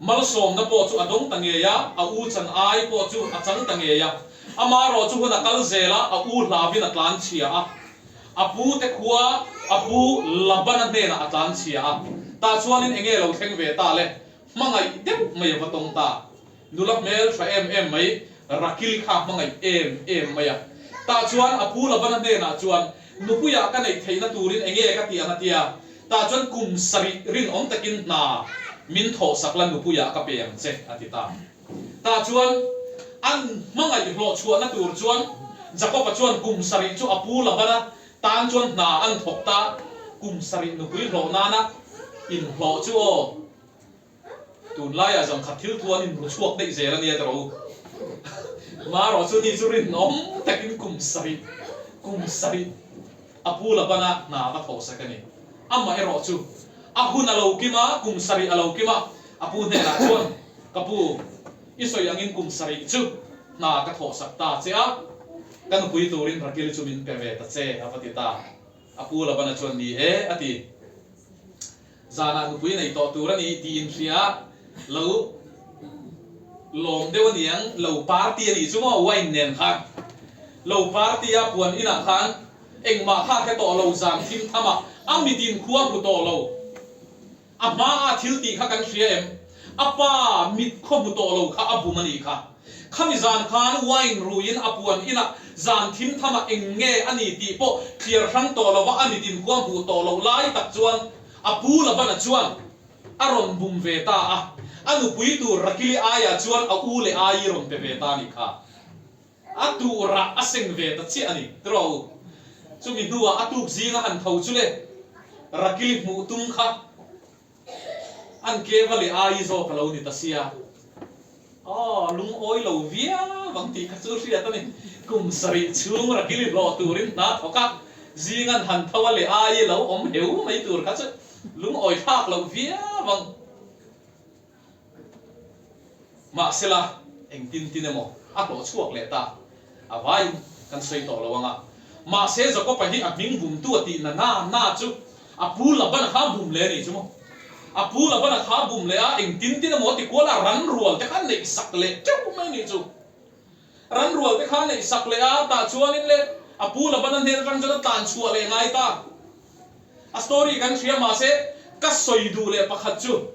malsawmna pawh chu a dawng ta ngei a, a u chan ai pawh chu a chang ta ngei a. Amaherawh chu hun a kal zel a, a u hlavin a tlan chhia a. A pu te khua a pu Labana hnenah a tlan chhia a. Tah chuanin enge lo thleng ve ta le? Hmangaih deuh mai a va tawng ta. Nula hmel tha em em mai, Rakil kha hmangaih em em mai a. Tah chuan a pu Labana hnenah chuan, Nupuiah ka neih theihna turin enge ka tih ang a tia. Tah chuan kum sarih rinawm takin hna min thawhsak la nupuiah ka pe ang che a ti ta. Tah chuan an hmangaih hlawh chhuahna tur chuan Jakob-a chuan kum sarih chu a pu Labana tan chuan hna an thawk ta, kum sarih nupui hlawh nana inhlawh chu aw. Tunlaiah zangkhat thil thu an inru chhuak daih zel a nia tawh u. Marawh chu ni chu rinawm takin kum sarih, kum sarih a pu Labana hna va thawh sak a ni. Amah erawh chu a hun a lo kim a, kum sarih a lo kim a, a pu hnenah chuan, Ka pu, i sawi angin kum sarih chu hna ka thawh sak ta che a, ka nupui turin Rakil chu min pe ve ta che, a va ti ta. A pu Labana chuan, Ni e, a ti. Zanah nupui nei tawh tur a ni tih inhria lo lawm deuh a niang, lo party a nih chu maw wine nen khan lo party a puan inah khan engmah kha hre tawh lo zan thim tham a, a mitin khua hmu tawh lo, a hma a thil tih kha kan hria em? A pa mit khaw hmu tawh lo kha a bum a nih kha. Khami zan khan wine ruiin a puan inah zan thim thamah eng nge a ni tih pawh thliar hrang tawh lova a mitin khua hmuh tawh loh lai tak chuan a pu Labana chuan a rawn bum ve ta a, a nupui tur Rakili aiah chuan a u leh ai rawn pe ve ta a nih kha. A tuhrah a seng ve ta chiah a ni, tiraw u. Chumi hnuah a tuk zinga han tho chu le Rakili hmuh tum kha An keva leh ai zawk a lo ni ta sia. Aw, lungawi lo viau ang tih kha chu hriat a ni. Kum sarih chhung Rakili hlawh turin hna thawk a, zing an han tho a leh ai lo awm heu mai tur kha chu lungawi thlak loh viau ang. Mahsela, engtin tin emaw a hlawh chhuak leh ta. A vaiin kan sawi tawh lo ang a. Mahse, Jakob-a hi a hming bumtu a tih na na na chu a pu Laban-a kha a bum leh a nih chu maw? A pu Labana kha a bum leh a, engtin tin emaw ti kual a, ran rual te kha a neih sak leh teuh mai nih chu. Ran rual te kha a neih sak leh a, tah chuanin le a pu Labana hnen atang chuan a tlan chhuah leh ngai ta. A story kan hria mahse ka sawi duh leh pakhat chu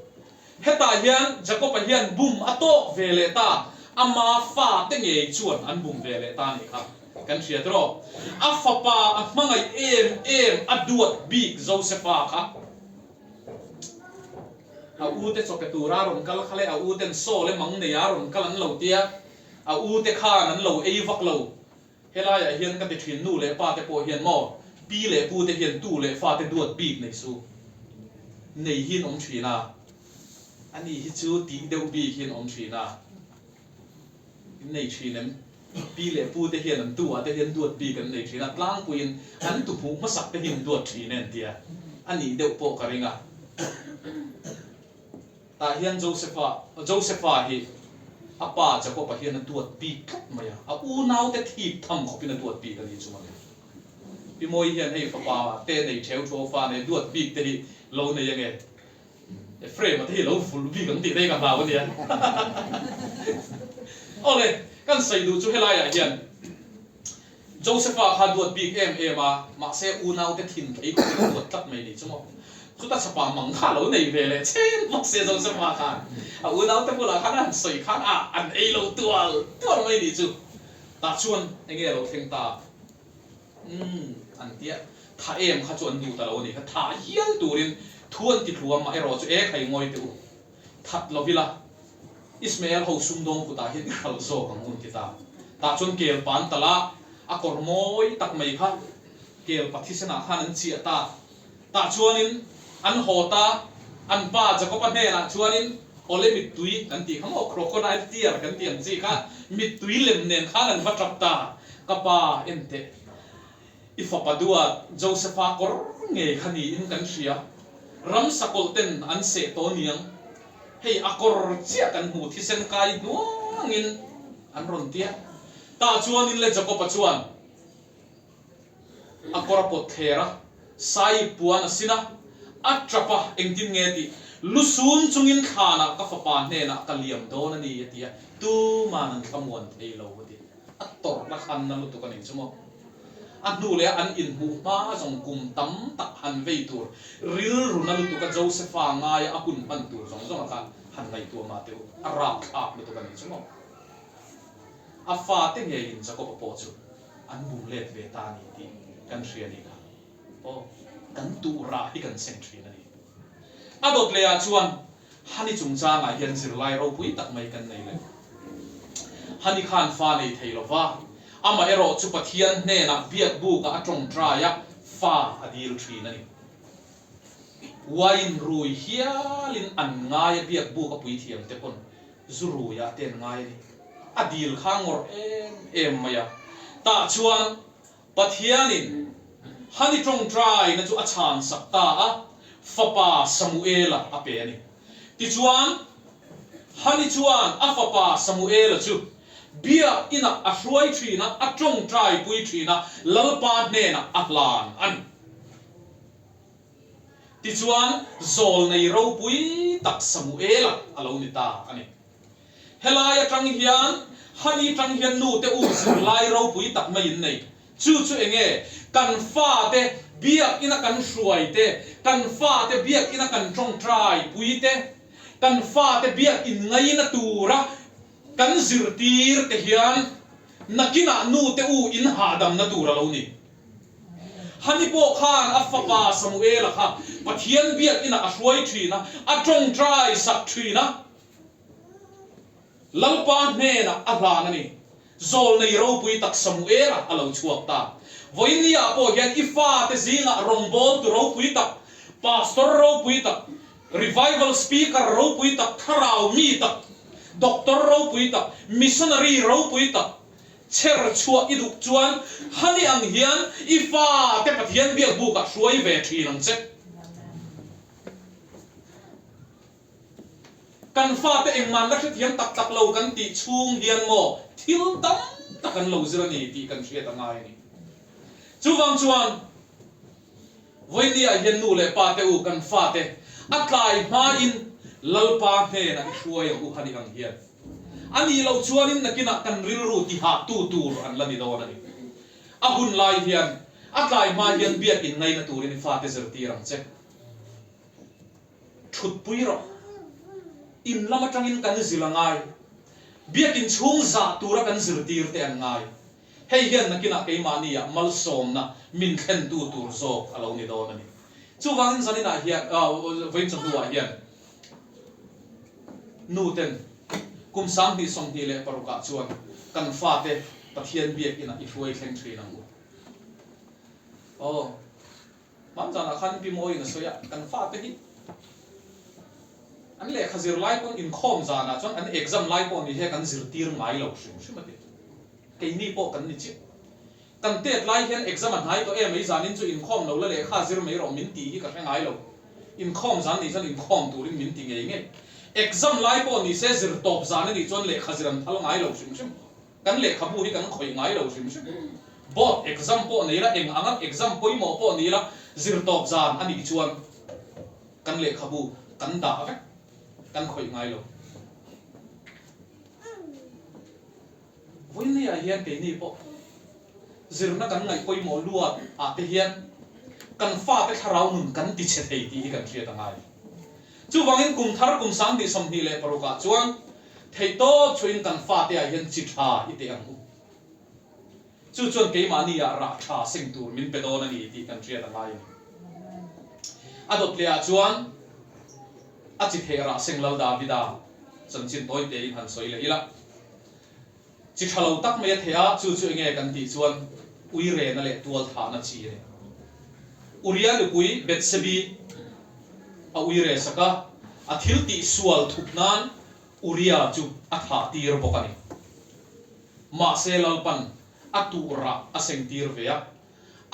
hetah hian Jacob-a hian bum a tawk ve leh ta, ama fa te ngei chuan an bum ve leh ta nih kha kan hria tiraw. A fapa a hmangaih em em a duat bik Josepha kha a u te chaw pe tura rawn kal kha leh a u ten saw le mang neia rawn kal an lo tia, a u te khan an lo ei vak lo. Helaiah hian ka ti thin, nu leh pa te pawh hian maw, pi leh pu te hian tu leh fa te duat bik nei su nei hi an awm thin a, ani hi chu tih deuh bik hi an awm thin a, in nei thin em? Pi leh pu te hian an tu ah te hian duat bik an nei thin a, tlangpuiin an tu hmuh hmasak te hi an duat thin e an tia, a nih deuh pawh ka ring a. Tah hian Josepha, Josepha hi a pa Jakob-a hian a duat bik tlat mai a, a unaute thip tham khawpin a duat bik a ni chu mawle. Pi Mawi hian hei fapa te nei theu thu fa nei duat bik te hi lo nei ange, Ephraim-a te hi lo vulh bik ang tih te hi ka hlau a nia. Awle, kan sawi duh chu helaiah hian Josepha kha duat bik em em a, mahse unaute thin thei khawpin a duat tlat mai ni chu maw. Chuta chhapa mang kha a lo nei ve leh chen bawk sia Josepha khan a unaute bulah khan a han sawi khan a an ei lo tual tual mai ni chu. Tah chuan enge a lo thleng ta? Umm an tia tha em kha chu an duh ta lo a ni kha tha hial turin thu an ti thlu a, mah erawh chu e khai ngawi teh u. That lo ila, Ismael ho sumdawng kutah hian i hralh zawk ang un ti ta. Tah chuan kel pa an talh a, a kawr mawi tak mai kha kel pa thisenah khan an chiah ta. Tah chuanin an haw ta, an pa Jakob-a hnenah chuanin awle mittui kan tih kha maw, crocodile tear kan tih ang chi kha mittui lem nen khan an va tap ta. Ka pa en teh. I fapa duat Josepha kawr ngei kha niin kan hria. Ramsa kawlh ten an seh tawh niang. Hei a kawr chiah kan hmu thisen kai hnuangin an rawn tia. Tah chuanin le Jakob-a chuan a kawr a pawt thler a, sai puan a sin a, a tap a, engtin nge tih lusun chungin thlanah ka fapa hnenah ka liam dawn a ni a ti a, tuman an thlamuan thei lo a ti. A tawrhna khan na lutuk a ni chu maw? A hnu leh a an inhmuh hma zawng kum tam tak han vei tur rilru na lutuk a Josepha ngaia a hun hman tur zawng zawng a kha han ngaihtuah mah teh u, a rapthlak lutuk a ni chu maw? A fate ngeiin Jakob-a pawh chu an bum let ve ta a ni tih kan hria a nih kha. Aw, kan tuh rah hi kan seng thin a ni. A dawt lehah chuan Hani chungchangah hian zirlai ropui tak mai kan nei leh. Hani khan fa nei thei lo va, amaherawh chu Pathian hnenah biak bukah a tawngtai a, fa a dil thin a ni. Wine rui hialin an ngai a biak buk a puithiam te pawn zu ruiah te an ngai a ni. A dil kha ngawrh em em mai a, tah chuan Pathianin Hani tawngtaina chu a chhansak ta a, fapa Samuela a pe a ni. Tichuan, Hani chuan a fapa Samuela chu biak inah a hruai thin a, a tawngtaipui thin a, Lalpa hnenah a hlan a ni. Tichuan, zawlnei ropui tak Samuela a lo ni ta a ni. Helai atang hian Hani tang hian nu te u zirlai ropui tak mai in nei. Chu chu enge? Kan fate biakina kan hruai te, kan fate biakina kan tawngtai pui te, kan fate biakin ngaina tura kan zirtir te hian nakinah nu te u in hahdamna tur a lo ni. Hani pawh khan a fapa Samuela kha Pathian biakinah a hruai thin a, a tawngtai sak thin a. Lalpa hnenah a hlan a ni. Zawlnei ropui tak Samuela a lo chhuak ta. Vawinia pawh hian i fate zingah rawngbawltu ropui tak, pastor ropui tak, revival speaker ropui tak, thlarau mi tak, doctor ropui tak, missionary ropui tak chher chhuah i duh chuan hani ang hian i fate Pathian biakbukah hruai ve thin ang che. Kan fate engmah la hrethiam tak tak lo kan tih chhung hian maw thil tam tak an lo zir a ni tih kan hriat a ngai a ni. Chuvang chuan Vawinia hian nu leh pa te u kan fate A tlai hmain Lalpa hnenah i hruai ang u ha ni ang hian. A nih loh chuanin nakinah kan rilru tihahtu tur an la ni dawn a ni. A hun lai hian, a tlai hma hian biakin ngaina turin i fate zirtir ang che. Thutpui rawh. In lam atangin kan zil a ngai. Biakin chhung zah tura kan zirtir te an ngai. Hei hian nakinah keimahniah malsawmna min thlentu tur zawk a lo ni dawn a ni. Chuvangin zaninah hian, vawiin chawhnuah hian nu ten kum 2026 ah chuan kan fate Pathian biakinah i hruai thleng thin ang u. Aw. Hman zanah khan Pi Mawiin a sawi a, kan fate hi an lehkha zir lai pawn inkhawm zanah chuan an exam lai pawh ni he kan zirtir ngai lo hrim hrim a ti. Keini pawh kan ni chiah. Kan tet lai hian exam a hnai tawh em mai zanin chu inkhawm lo la lehkha zir mai rawh min tih hi ka hre ngai lo. Inkhawm zan nih chuan inkhawm turin min ti ngei ngei. Exam lai pawh ni se zir tawp zan a nih chuan lehkha zir an phal ngai lo hrim hrim. Kan lehkhabu hi kan khawih ngai lo hrim hrim. Board exam pawh nei la, eng anga exam pawimawh pawh ni la, zir tawp zan a nih chuan kan lehkhabu kan dah vek, kan khawih ngai lo. Vawinia hian keini pawh zirna kan ngaih pawimawh luat ah te hian kan fate thlarau nun kan ti chhe thei tih hi kan hriat a ngai. Chuvangin kum thar kum 2026 ah chuan Theihtawp chhuahin kan fate ah hian chi tha i teh ang u. Chu chuan keimahni ah rah tha seng tur min pe dawn a ni tih kan hriat a ngai a ni. A dawt leh ah chuan a chi theh rah seng Lal Davida chanchin tawi tein han sawi leh ila. Chi tha lo tak mai a theh a, chu chu enge kan tih chuan uirena leh tualthahna chi a ni. Uria nupui Bethsebi a uire sak a, a thil tih sual thup nan Uria chu a thah tir bawk a ni. Mahse Lalpan a tuh rah a seng tir ve a,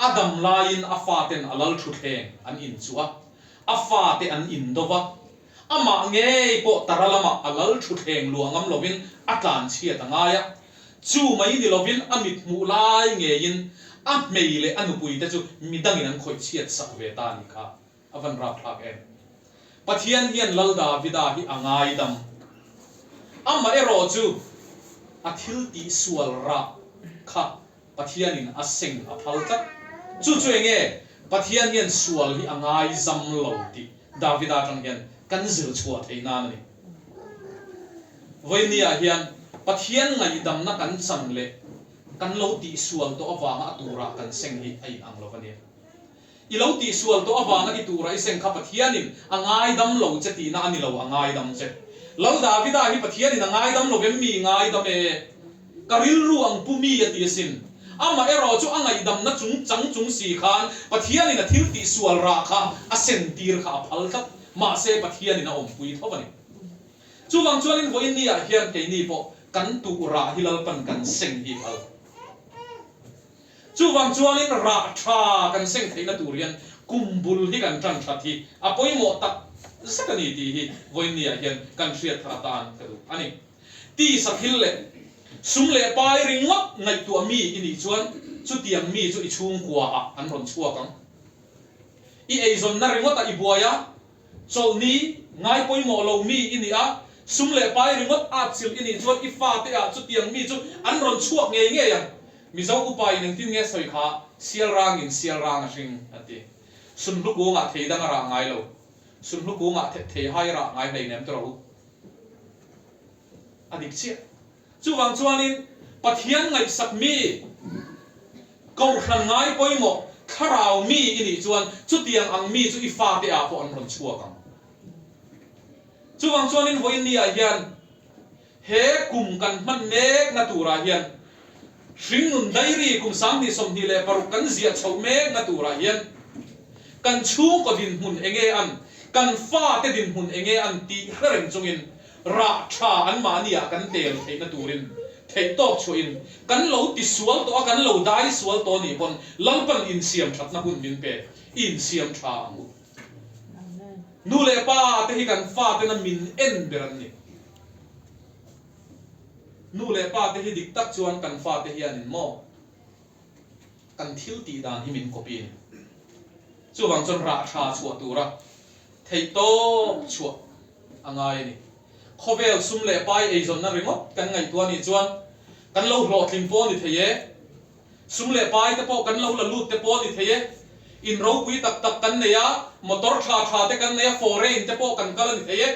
a dam laiin a faten a lal thutthleng an inchuh a, a fate an indo va, Amah ngei pawh tara lamah a lal thutthleng luah ngam lovin a tlanchhiat a ngai a. Chu mai ni lovin a mit hmuh lai ngeiin a hmei leh a nupuite chu midangin an khawih chhiat sak ve ta a nih kha. A van rapthlak em! Pathian hian Lal Davida hi a ngaidam. Amaherawh chu a thil tihsual rah kha Pathianin a seng a phal tlat. Chu chu enge? Pathian hian sual hi a ngaizam lo tih Davida atang hian kan zir chhuah theih nan a ni. Vawinia hian Pathian ngaihdamna kan chan leh kan lo tihsual tawh avanga a turah kan seng hi a inang lo a nia. I lo tihsual tawh avanga i tura i seng kha Pathianin a ngaidam lo che tihna a ni lo, a ngaidam che. Lal Davida hi Pathianin a ngaidam lo vem mi ngaidam e? Ka rilru ang pu mi a ti asin. Amah erawh chu a ngaihdamna chung chang chung si khan Pathianin a thil tihsual rah kha a sen tir kha a phal tlat. Mahse Pathianin a awmpui tho a ni. Chuvang chuanin vawiin ah hian keini pawh kan tuh rah hi Lalpan kan seng hi phal. Chuvang chuanin rah tha kan seng theihna tur hian kum bul hi kan tan that hi a pawimawh tak zet a ni tih hi vawiinniah hian kan hriat thar atan ka duh a ni. Tisa thil leh sum leh pai ringawt ngaihtuah mi i nih chuan chutiang mi chu i chhungkuaah an rawn chhuak ang. I eizawnna ringawtah i buai a, Chawlhni ngai pawimawh lo mi i nih a, sum leh pai ringawt atchilh i nih chuan i fate ah chutiang mi chu an rawn chhuak ngei ngei ang. Mizo upa in engtin nge sawi kha, sial rangin sial rang a hring an ti. Sunhlu kungah thei dang a rah ngai lo. Sunhlu kungah thei hai a rah ngai hleinem tawh rawh u. A dik chiah. Chuvang chuanin Pathian ngaihsak mi, Kohhran ngai pawimawh, thlarau mi i nih chuan chutiang ang mi chu i fate ah pawh an rawn chhuak ang. Chuvang chuanin vawiin ni ah hian he kum kan hman mekna turah hian hringnun diary kum 2026 kan ziah chhoh mekna turah hian kan chhungkaw dinhmun enge an, kan fate dinhmun enge an tih hre reng chungin Rah tha anmahni ah kan tel theihna turin theihtawk chhuahin kan lo ti sual tawh a, kan lo dai sual tawh anih pawn Lalpan insiam thatna hun min pe, i insiam tha ang u. Nu leh pa te hi kan fatena min en ber an ni. Nu leh pa te hi dik tak chuan kan fate hianin maw kan thil tih dan hi min copy a ni. Chuvang chuan rah tha chhuah tura. Theihtawp chhuah a ngai a ni. Khawvel sum leh pai eizawnna ringawt kan ngaihtuah anih chuan kan lo hlawhtling pawh a ni thei e. Sum leh pai te pawh kan lo la lut te pawh a ni thei e. In ropui tak tak kan nei a, motor tha tha te kan nei a, foreign te pawh kan kal a ni thei e.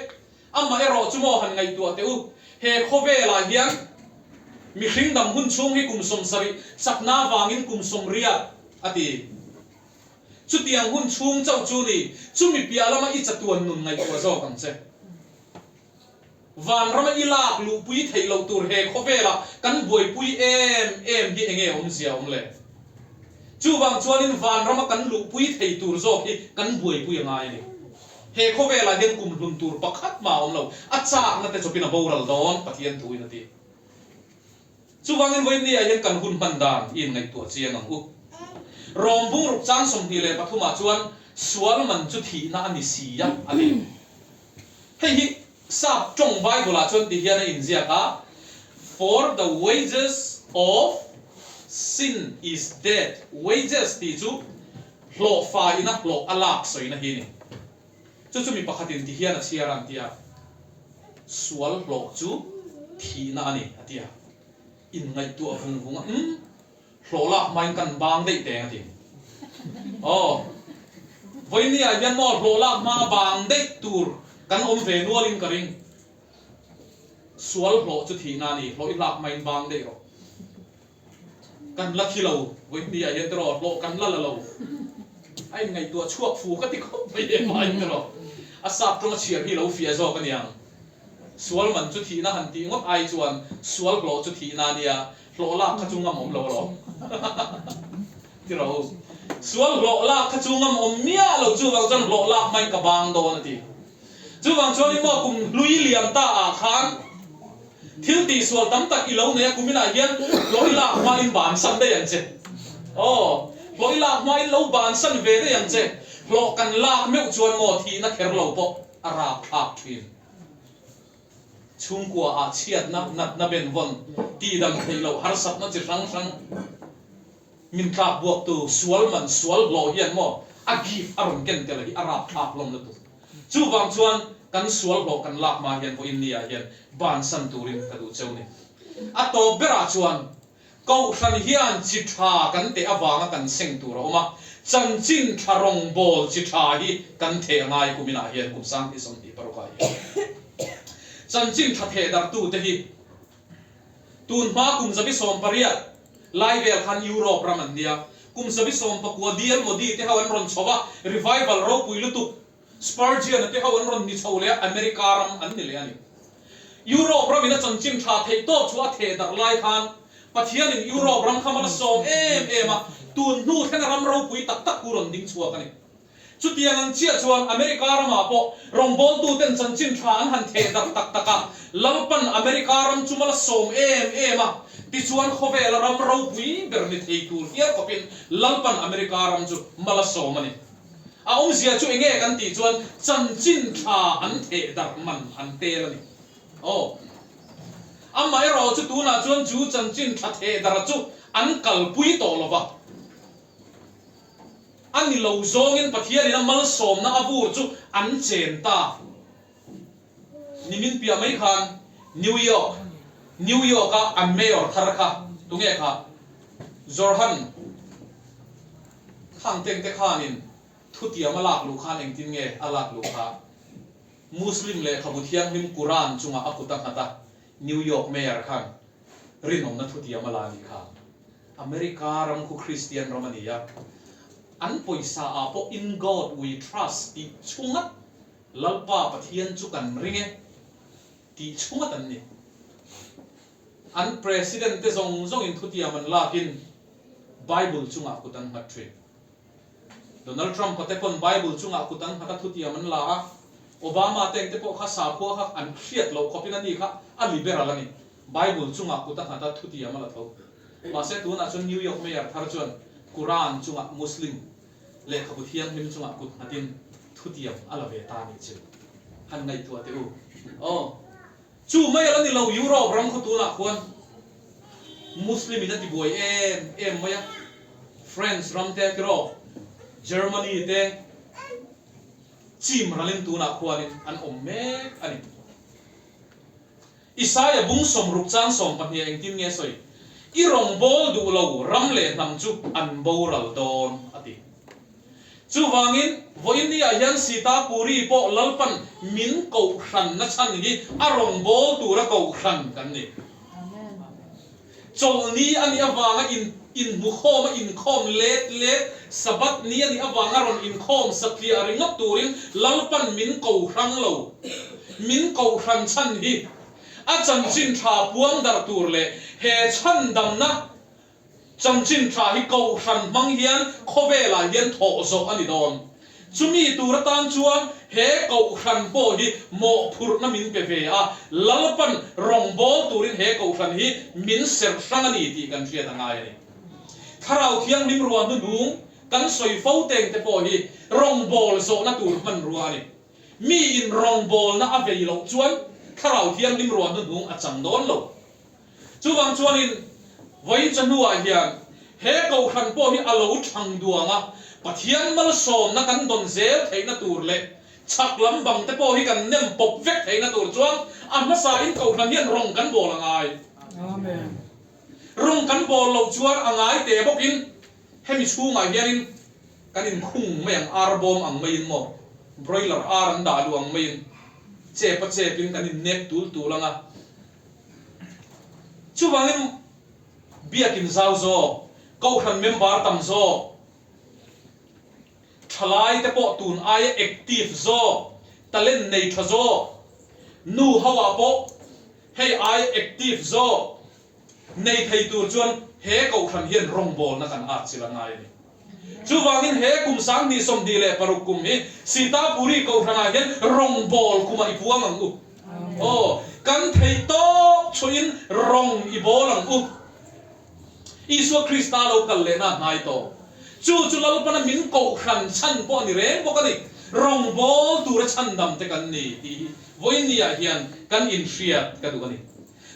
Amaherawh chu maw han ngaihtuah teh u, he khawvelah hian mihring dam hun chhung hi kum 70 chakna avangin kum 80 a ti. Chutiang hun chhung chauh chu ni, chumi piah lama i chatuan nun ngaihtuah zawk ang che. Vanrama i lak luhpui theih loh tur he khawvelah kan buaipui em em hi enge awmzia awm le? Chuvang chuanin vanrama kan luhpui thei tur zawk hi kan buaipui a ngai a ni. He khawvelah hian kum hlun tur pakhat mah a awm lo, a chakna te chawpin a boral dawn, Pathian thuin a ti. Chuvangin vawiinniah hian kan hun hman dan i inngaihtuah chiang ang u. Rom bungruk chang 23 ah chuan sual man chu thihna a ni si a, a ti. Hei hi Sap tawng Bible ah chuan ti hian a inziak a, For the wages of sin is death, wages tih chu hlawhfa ina hlawh a lak sawina hi a ni. Chu chu mi pakhatin ti hian a chhiar a an ti a, Sual hlawh chu thihna a ni a ti a, inngaihtuah vung vung a, Umm, hlawh lak hmain kan bang daih teng a ti. Aw, vawinia hian maw hlawh lak hma bang daih tur kan awm ve nualin ka ring. Sual hlawh chu thihna a ni, hlawh i hlak hmain bang daih rawh. Kan la thi lo, vawinia hian tiraw hlawh kan la la lo. A inngaihtuah chhuak fu ka ti khawp mai em a in tiraw. A sap tawng a chhiar hi lo fiah zawk a niang. Sual man chu thihna han tih ngawt ai chuan sual hlawh chu thihna a nia, hlawh lak kha chu ngam awm lo alawm. Tiraw u. Sual hlawh lak kha chu ngam awm miah lo chuvang chuan hlawh lak hmain ka bang dawn a ti. Chuvang chuanin maw kum hlui liam ta ah khan thil tihsual tam tak i lo nei a, kuminah hian hlawh i lak hmain bansan daih ang che. Aw, hlawh i lak hmain lo bansan ve daih ang che. Hlawh kan lak meuh chuan maw thihna kher lo pawh a rapthlak thin. Chhungkua ah chhiatna, natna benvawn, tihdam theih loh harsatna chi hrang hrang, Min tlak buaktu sual man sual hlawh hian maw a gift a rawn ken tel hi a rapthlak hlawm lutuk. Chuvang chuan kan sual hlawh kan lak hma hian vawiin ni ah hian bansan turin ka duh cheu ni. A tawp berah chuan Kohhran hian chi tha kan teh avanga kan seng tur a awm a, chanchin tha rawngbawl chi tha hi kan theh a ngai kumin ah hian kum 2026 ah hian chanchin tha theh darhtute hi Tun hma kum 18 lai vel khan Europe ram an nia. Kum 19 DL Modi te ho an rawn chho a, revival ropui lutuk Spurgeon a te ho an rawn ni chho leh a, America ram an ni leh a ni. Europe ramin a chanchin tha theih tawp chu a theh darh lai khan Pathianin Europe ram kha mal a sawm em em a, tun hnu thlenga ram ropui tak tak hu rawn ding chhuak a ni. Chutiang ang chiah chuan America ramah pawh rawngbawltuten chanchin tha an han theh darh tak tak a, Lalpan America ram chu mal a sawm em em a, tichuan khawvela ram ropui ber ni thei tur hial khawpin Lalpan America ram chu mal a sawm a ni. A awmzia chu enge kan tih chuan chanchin tha an theh darh man an tel a ni. Aw. Amaherawh chu tunah chuan chu chanchin tha theh darh chu an kalpui tawh lo va. A ni lo zawngin Pathianin a malsawmna a vur chu an chen ta. Nimin piah mai khan New York, New York-a an mayor thar kha tunge kha? Zoran Khangteng te khanin thutiam a lak luh khan engtin nge a lak luh kha? Muslim lehkhabu thianghlim Quran chungah a kut a nghat a, New York mayor khan rinawmna thutiam a la a nih kha. America ram khu Kristian ram a ni a, an pawisa ah pawh In God we trust tih chhungat Lalpa Pathian chu kan ring e tih chhungat an ni. An President te zawng zawngin thutiam an lakin Bible chungah kut an nghat thin. Donald Trump-a te pawn Bible chungah kut an nghat a thutiam an la a, Obama te engte pawh kha sakhua kha an hriat loh khawpin a ni kha a liberal a ni. Bible chungah kut a nghat a thutiam a la tho. Mahse tunah chuan New York Mayor thar chuan Quran chungah Muslim lehkhabu thianghlim chungah kut nghatin thutiam a la ve ta nih chu. Han ngaihtuah teh u. Aw. Chu mai a la ni lo Europe ram khaw tunah khuan Muslim in a ti buai em em mai a. France ram te tiraw Germany te. Chim ralin tunah khuanin an awm mek a ni. Isaia bung 60 chang 12 engtin nge sawi? I rawngbâwl duh lo ram leh hnam chu an boral dawn, a ti. Chuvangin, vawiinniah hian Sita Puri pawh Lalpan min kohhranna chhan hi a rawngbâwl tura kohhran kan ni. Chawlhni a nih avanga in inhmukhawm a inkhawm let let, Sabbath ni a nih avanga rawn inkhawm satliah ringawt turin Lalpan min ko hrang lo. Min kohhran chhan hi a chanchin tha puang darh tur leh he chhandamna Chanchin tha hi kohhran hmang hian khawvelah hian thawh zawh a ni dawn. Chumi tur atan chuan he kohhran pawh hi mawhphurhna min pe ve a, Lalpan rawngbâwl turin he kohhran hi min serh hrang a ni tih kan hriat a ngai a ni. Thlarau Thianghlim ruah hnuhnung kan sawi fo teng te pawh hi rawngbâwl zawhna tur hmanrua a ni. Miin rawngbâwlna a vei loh chuan Thlarau Thianghlim ruah hnuhnung a chang dawn lo. Chuvang chuanin vawiin chahnuah hian he kohhran pawh hi a lo thang duang a, Pathian malsawmna kan dawn zel theihna tur leh chhak lam bang te pawh hi kan nem pawp vek theihna tur chuan a hmasain kohhran hian rawng kan bawl a ngai. Amen. Rawng kan bawl loh chuan a ngai teh bawkin hemi chhungah hianin kan inkhung mai ang, ar bawm ang maiin maw, broiler ar an dah luh ang maiin chep a chepin kan innek tul tul ang a. Chuvangin biakin zau zawk, kohhran member tam zawk, thalai te pawh tun aia active zawk, talent nei tha zawk, nu ho ah pawh hei aia active zawk nei thei tur chuan he kohhran hian rawngbawlna kan at chilh a ngai a ni. Chuvangin he kum 2026 kum hi Sitapuri Kohhranah hian rawngbâwl kumah i puang ang u. Aw, kan theih tâwp chhuahin rawng i bâwl ang u. Isua Krista lo kal lehna a hnai tawh. Chu chu Lalpana min Kohhran chhan pawh a ni reng bawk a ni. Rawngbâwl tura chhandam te kan ni tih hi vawiinniah hian kan inhriat ka duh a ni.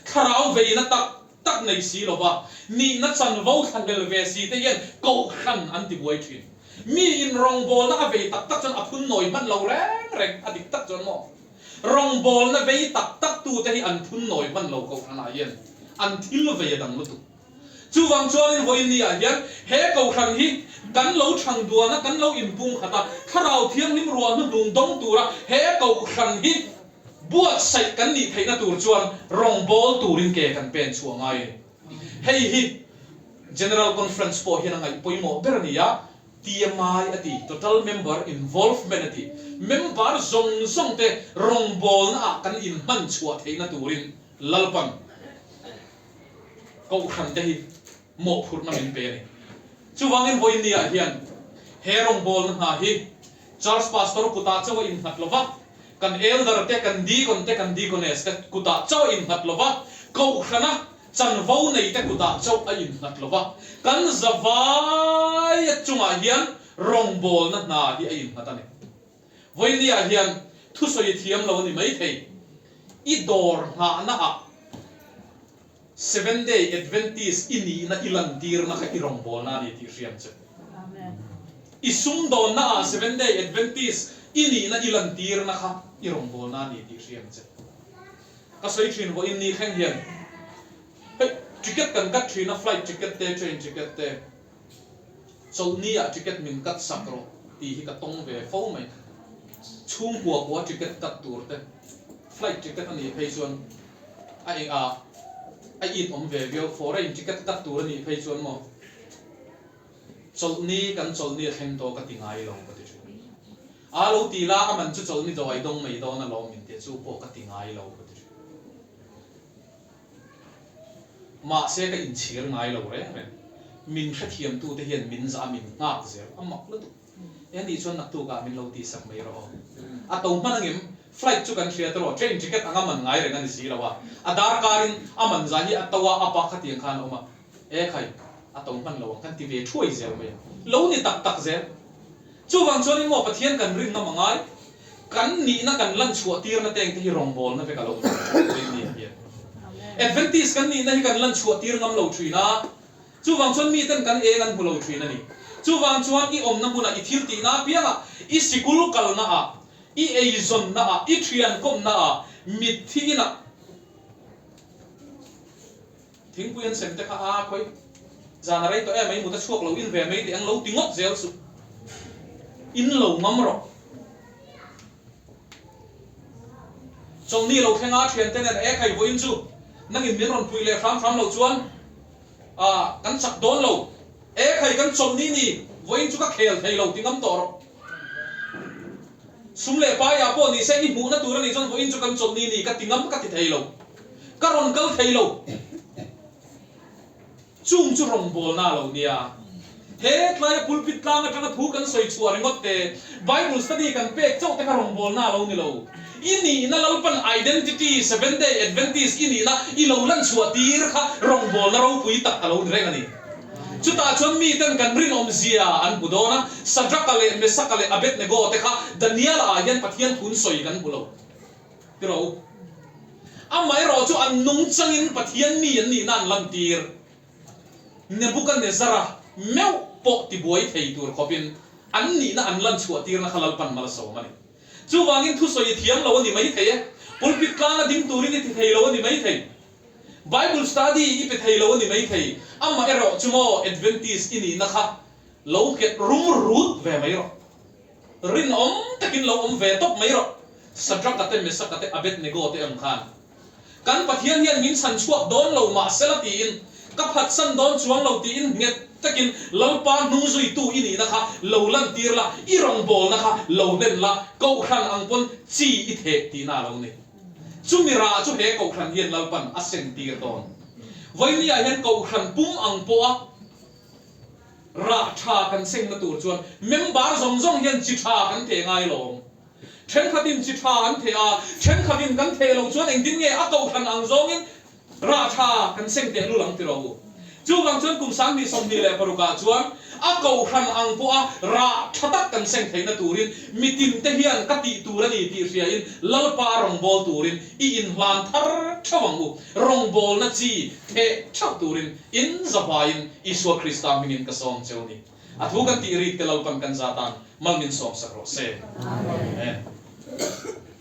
Thlarau veina tak tak nei si lova, nihna chanvo thlahlel ve si te hian kohhran an ti buai thin. Mi in rawngbawlna a vei tak tak chuan a phun nawi hman lo reng reng, a dik tak chuan maw? Rawngbawlna vei tak tak tu te hi an phun nawi hman lo kohhranah hian an thil vei a dang lutuk. Chuvang chuanin vawiin ah hian he kohhran hi kan lo chhang duan a, kan lo inpung khat a, Thlarau Thianghlim ruah hnuhnung dawng tura he kohhran hi Buatsaih kan nih theihna tur chuan rawngbâwl turin ke kan pen chhuah ngai a ni. Hei hi General Conference pawh hian a ngaih pawimawh ber a ni a, TMI a ti, Total Member Involvement a ti. Member zawng zawng te rawngbâwlna ah kan inhman chhuah theihna turin Lalpan Kohhran te hi mawhphurhna min pe a ni. Chuvangin vawiinniah hian he rawngbâwlna hna hi Church Pastor kutah chauh a innghat lo va, kan Elder te, kan Deacon te, kan Deaconess te kutah chauh a innghat lo va, Kohhrana chanvo nei te kutah chauh a innghat lo va, kan zavaia chungah hian rawngbâwlna hna hi a innghat a ni. Vawiinniah hian thusawi thiam lo a ni maithei. I dawr nghahnaah. Seventh Day Adventist i nihna i lantirna kha i rawngbawlna a ni tih hriam che. I sumdawnna ah Seventh Day Adventist i nihna i lantirna kha i rawngbawlna a ni tih hriam che. Ka sawi thin vawiin ni thleng hian hei ticket kan cut thin a, flight ticket te, train ticket te. Chawlhni ah ticket min cut sak rawh tih hi ka tawng ve fo mai. Chhungkua kua ticket cut tur te, flight ticket a nih phei chuan a eng a a it awm ve viau. Foreign ticket cut tur a nih phei chuan maw chawlhni kan chawlhni a thleng tawh ka ti ngai lo ka ti thin. A lo ti la a man chu chawlhni dawai dawng mai dawn alawm min tia chu pawh ka ti ngai lo ka ti thin. Mahse ka inchhir ngai lo reng reng. Min hrethiamtute hian min zah a min nghak zel a mak lutuk. E nih chuan naktukah min lo tihsak mai rawh aw. A to hman angem? Flight chu kan hria tawh, train ticket anga man ngai reng a ni si lo a. A darkarin a man zah hi a to a, a pa khatiang khan a awm a. E khai, a to hman lo ang kan ti ve thuai zel mai a. Lo ni tak tak zel. Chuvang chuanin maw Pathian kan rin ngam a ngai? Kan nihna kan lan chhuah tirna teng te hi rawngbawlna vek a lo ni nia hian. Adventist kan nihna hi kan lan chhuah tir ngam lo thin a, chuvang chuan miten kan eng an hmu lo thin a ni. Chuvang chuan i awmna hmunah i thil tihna apiangah, i sikul kalna ah. I eizawnna ah, i thian kawmna ah, mitthi inah thingpui an sem te kha a khawi zan a rei tawh em mai mut a chhuak lo in ve mai teh ang lo ti ngawt zel suh. In lo ngam rawh. Chawlhni lo thleng a thiante nen e khai vawiin chu nangin min rawn puih leh hram hram loh chuan ah kan chak dawn lo e khai kan chawlhni ni vawiin chu ka khel thei lo ti ngam tawh rawh. Sum leh paiah pawh ni se i hmuhna tur a nih chuan vawiin chu kan chawlhni ni ka ti ngam ka ti thei lo. Ka rawn kal thei lo. Chung chu rawngbawlna a lo nia. He tlaia pulpit tlang atanga thu kan sawi chhuah ringawt te, Bible study kan pek chauh te kha rawngbawlna a lo ni lo. I nihna Lalpan identity, Seventh Day Adventist i nihna i lo lan chhuah tir kha rawngbawlna ropui tak a lo ni reng a ni. Chutah chuan miten kan rinawmzia an hmu dawn a, Sadraka leh Mesaka leh Abednego te kha Daniela ah hian Pathian thun sawi kan hmu lo. Ti rawh u. Amaherawh chu an nungchangin Pathian mi an nihna an lantir. Nebukanezzara meuh pawh tibuai thei tur khawpin an nihna an lan chhuahtirna kha Lalpan mal a sawm a ni. Chuvangin thusawi i thiam lo a ni mai thei e, pulpit tlanga ding turin i ti thei lo a ni mai thei, Bible study i pe thei lo a ni mai thei, amaherawh chu maw Adventist i nihna kha lo nghet rum rut ve mai rawh. Rinawm takin lo awm ve tawp mai rawh, Sadraka te, Mesaka te, Abednego te ang khan. Kan Pathian hian min chhan chhuak dawn lo mahsela tiin, ka phatsan dawn chuang lo tiin nghet takin Lalpa hnungzuitu i nihna kha lo lantir la, i rawngbawlna kha lo hlen la, Kohhran ang pawn chi i theh tihna a lo ni. Chumi rah chu he Kohhran hian Lalpan a sentir dawn. Vawinia hian Kohhran pum ang pawha. Rah tha kan sengna tur chuan member zawng zawng hian chi tha kan theh ngai lawm. Thenkhatin chi tha an theh a, thenkhatin kan theh loh chuan engtin nge a kohhran ang zawngin rah tha kan seng teh lul ang ti rawh u. Chuvang chuan kum 2026 ah chuan a kohhran ang pawha rah tha tak kan seng theihna turin mitin te hian ka tih tur a ni tih hriain Lalpa rawngbâwl turin i inhlan thar theuh ang u. Rawngbâwlna chi theh theuh turin In zavaiin Isua Krista hmingin ka sawm cheu ni. A thu kan tih rik te Lalpan kan za tan mal min sawm sak rawh se. Amen.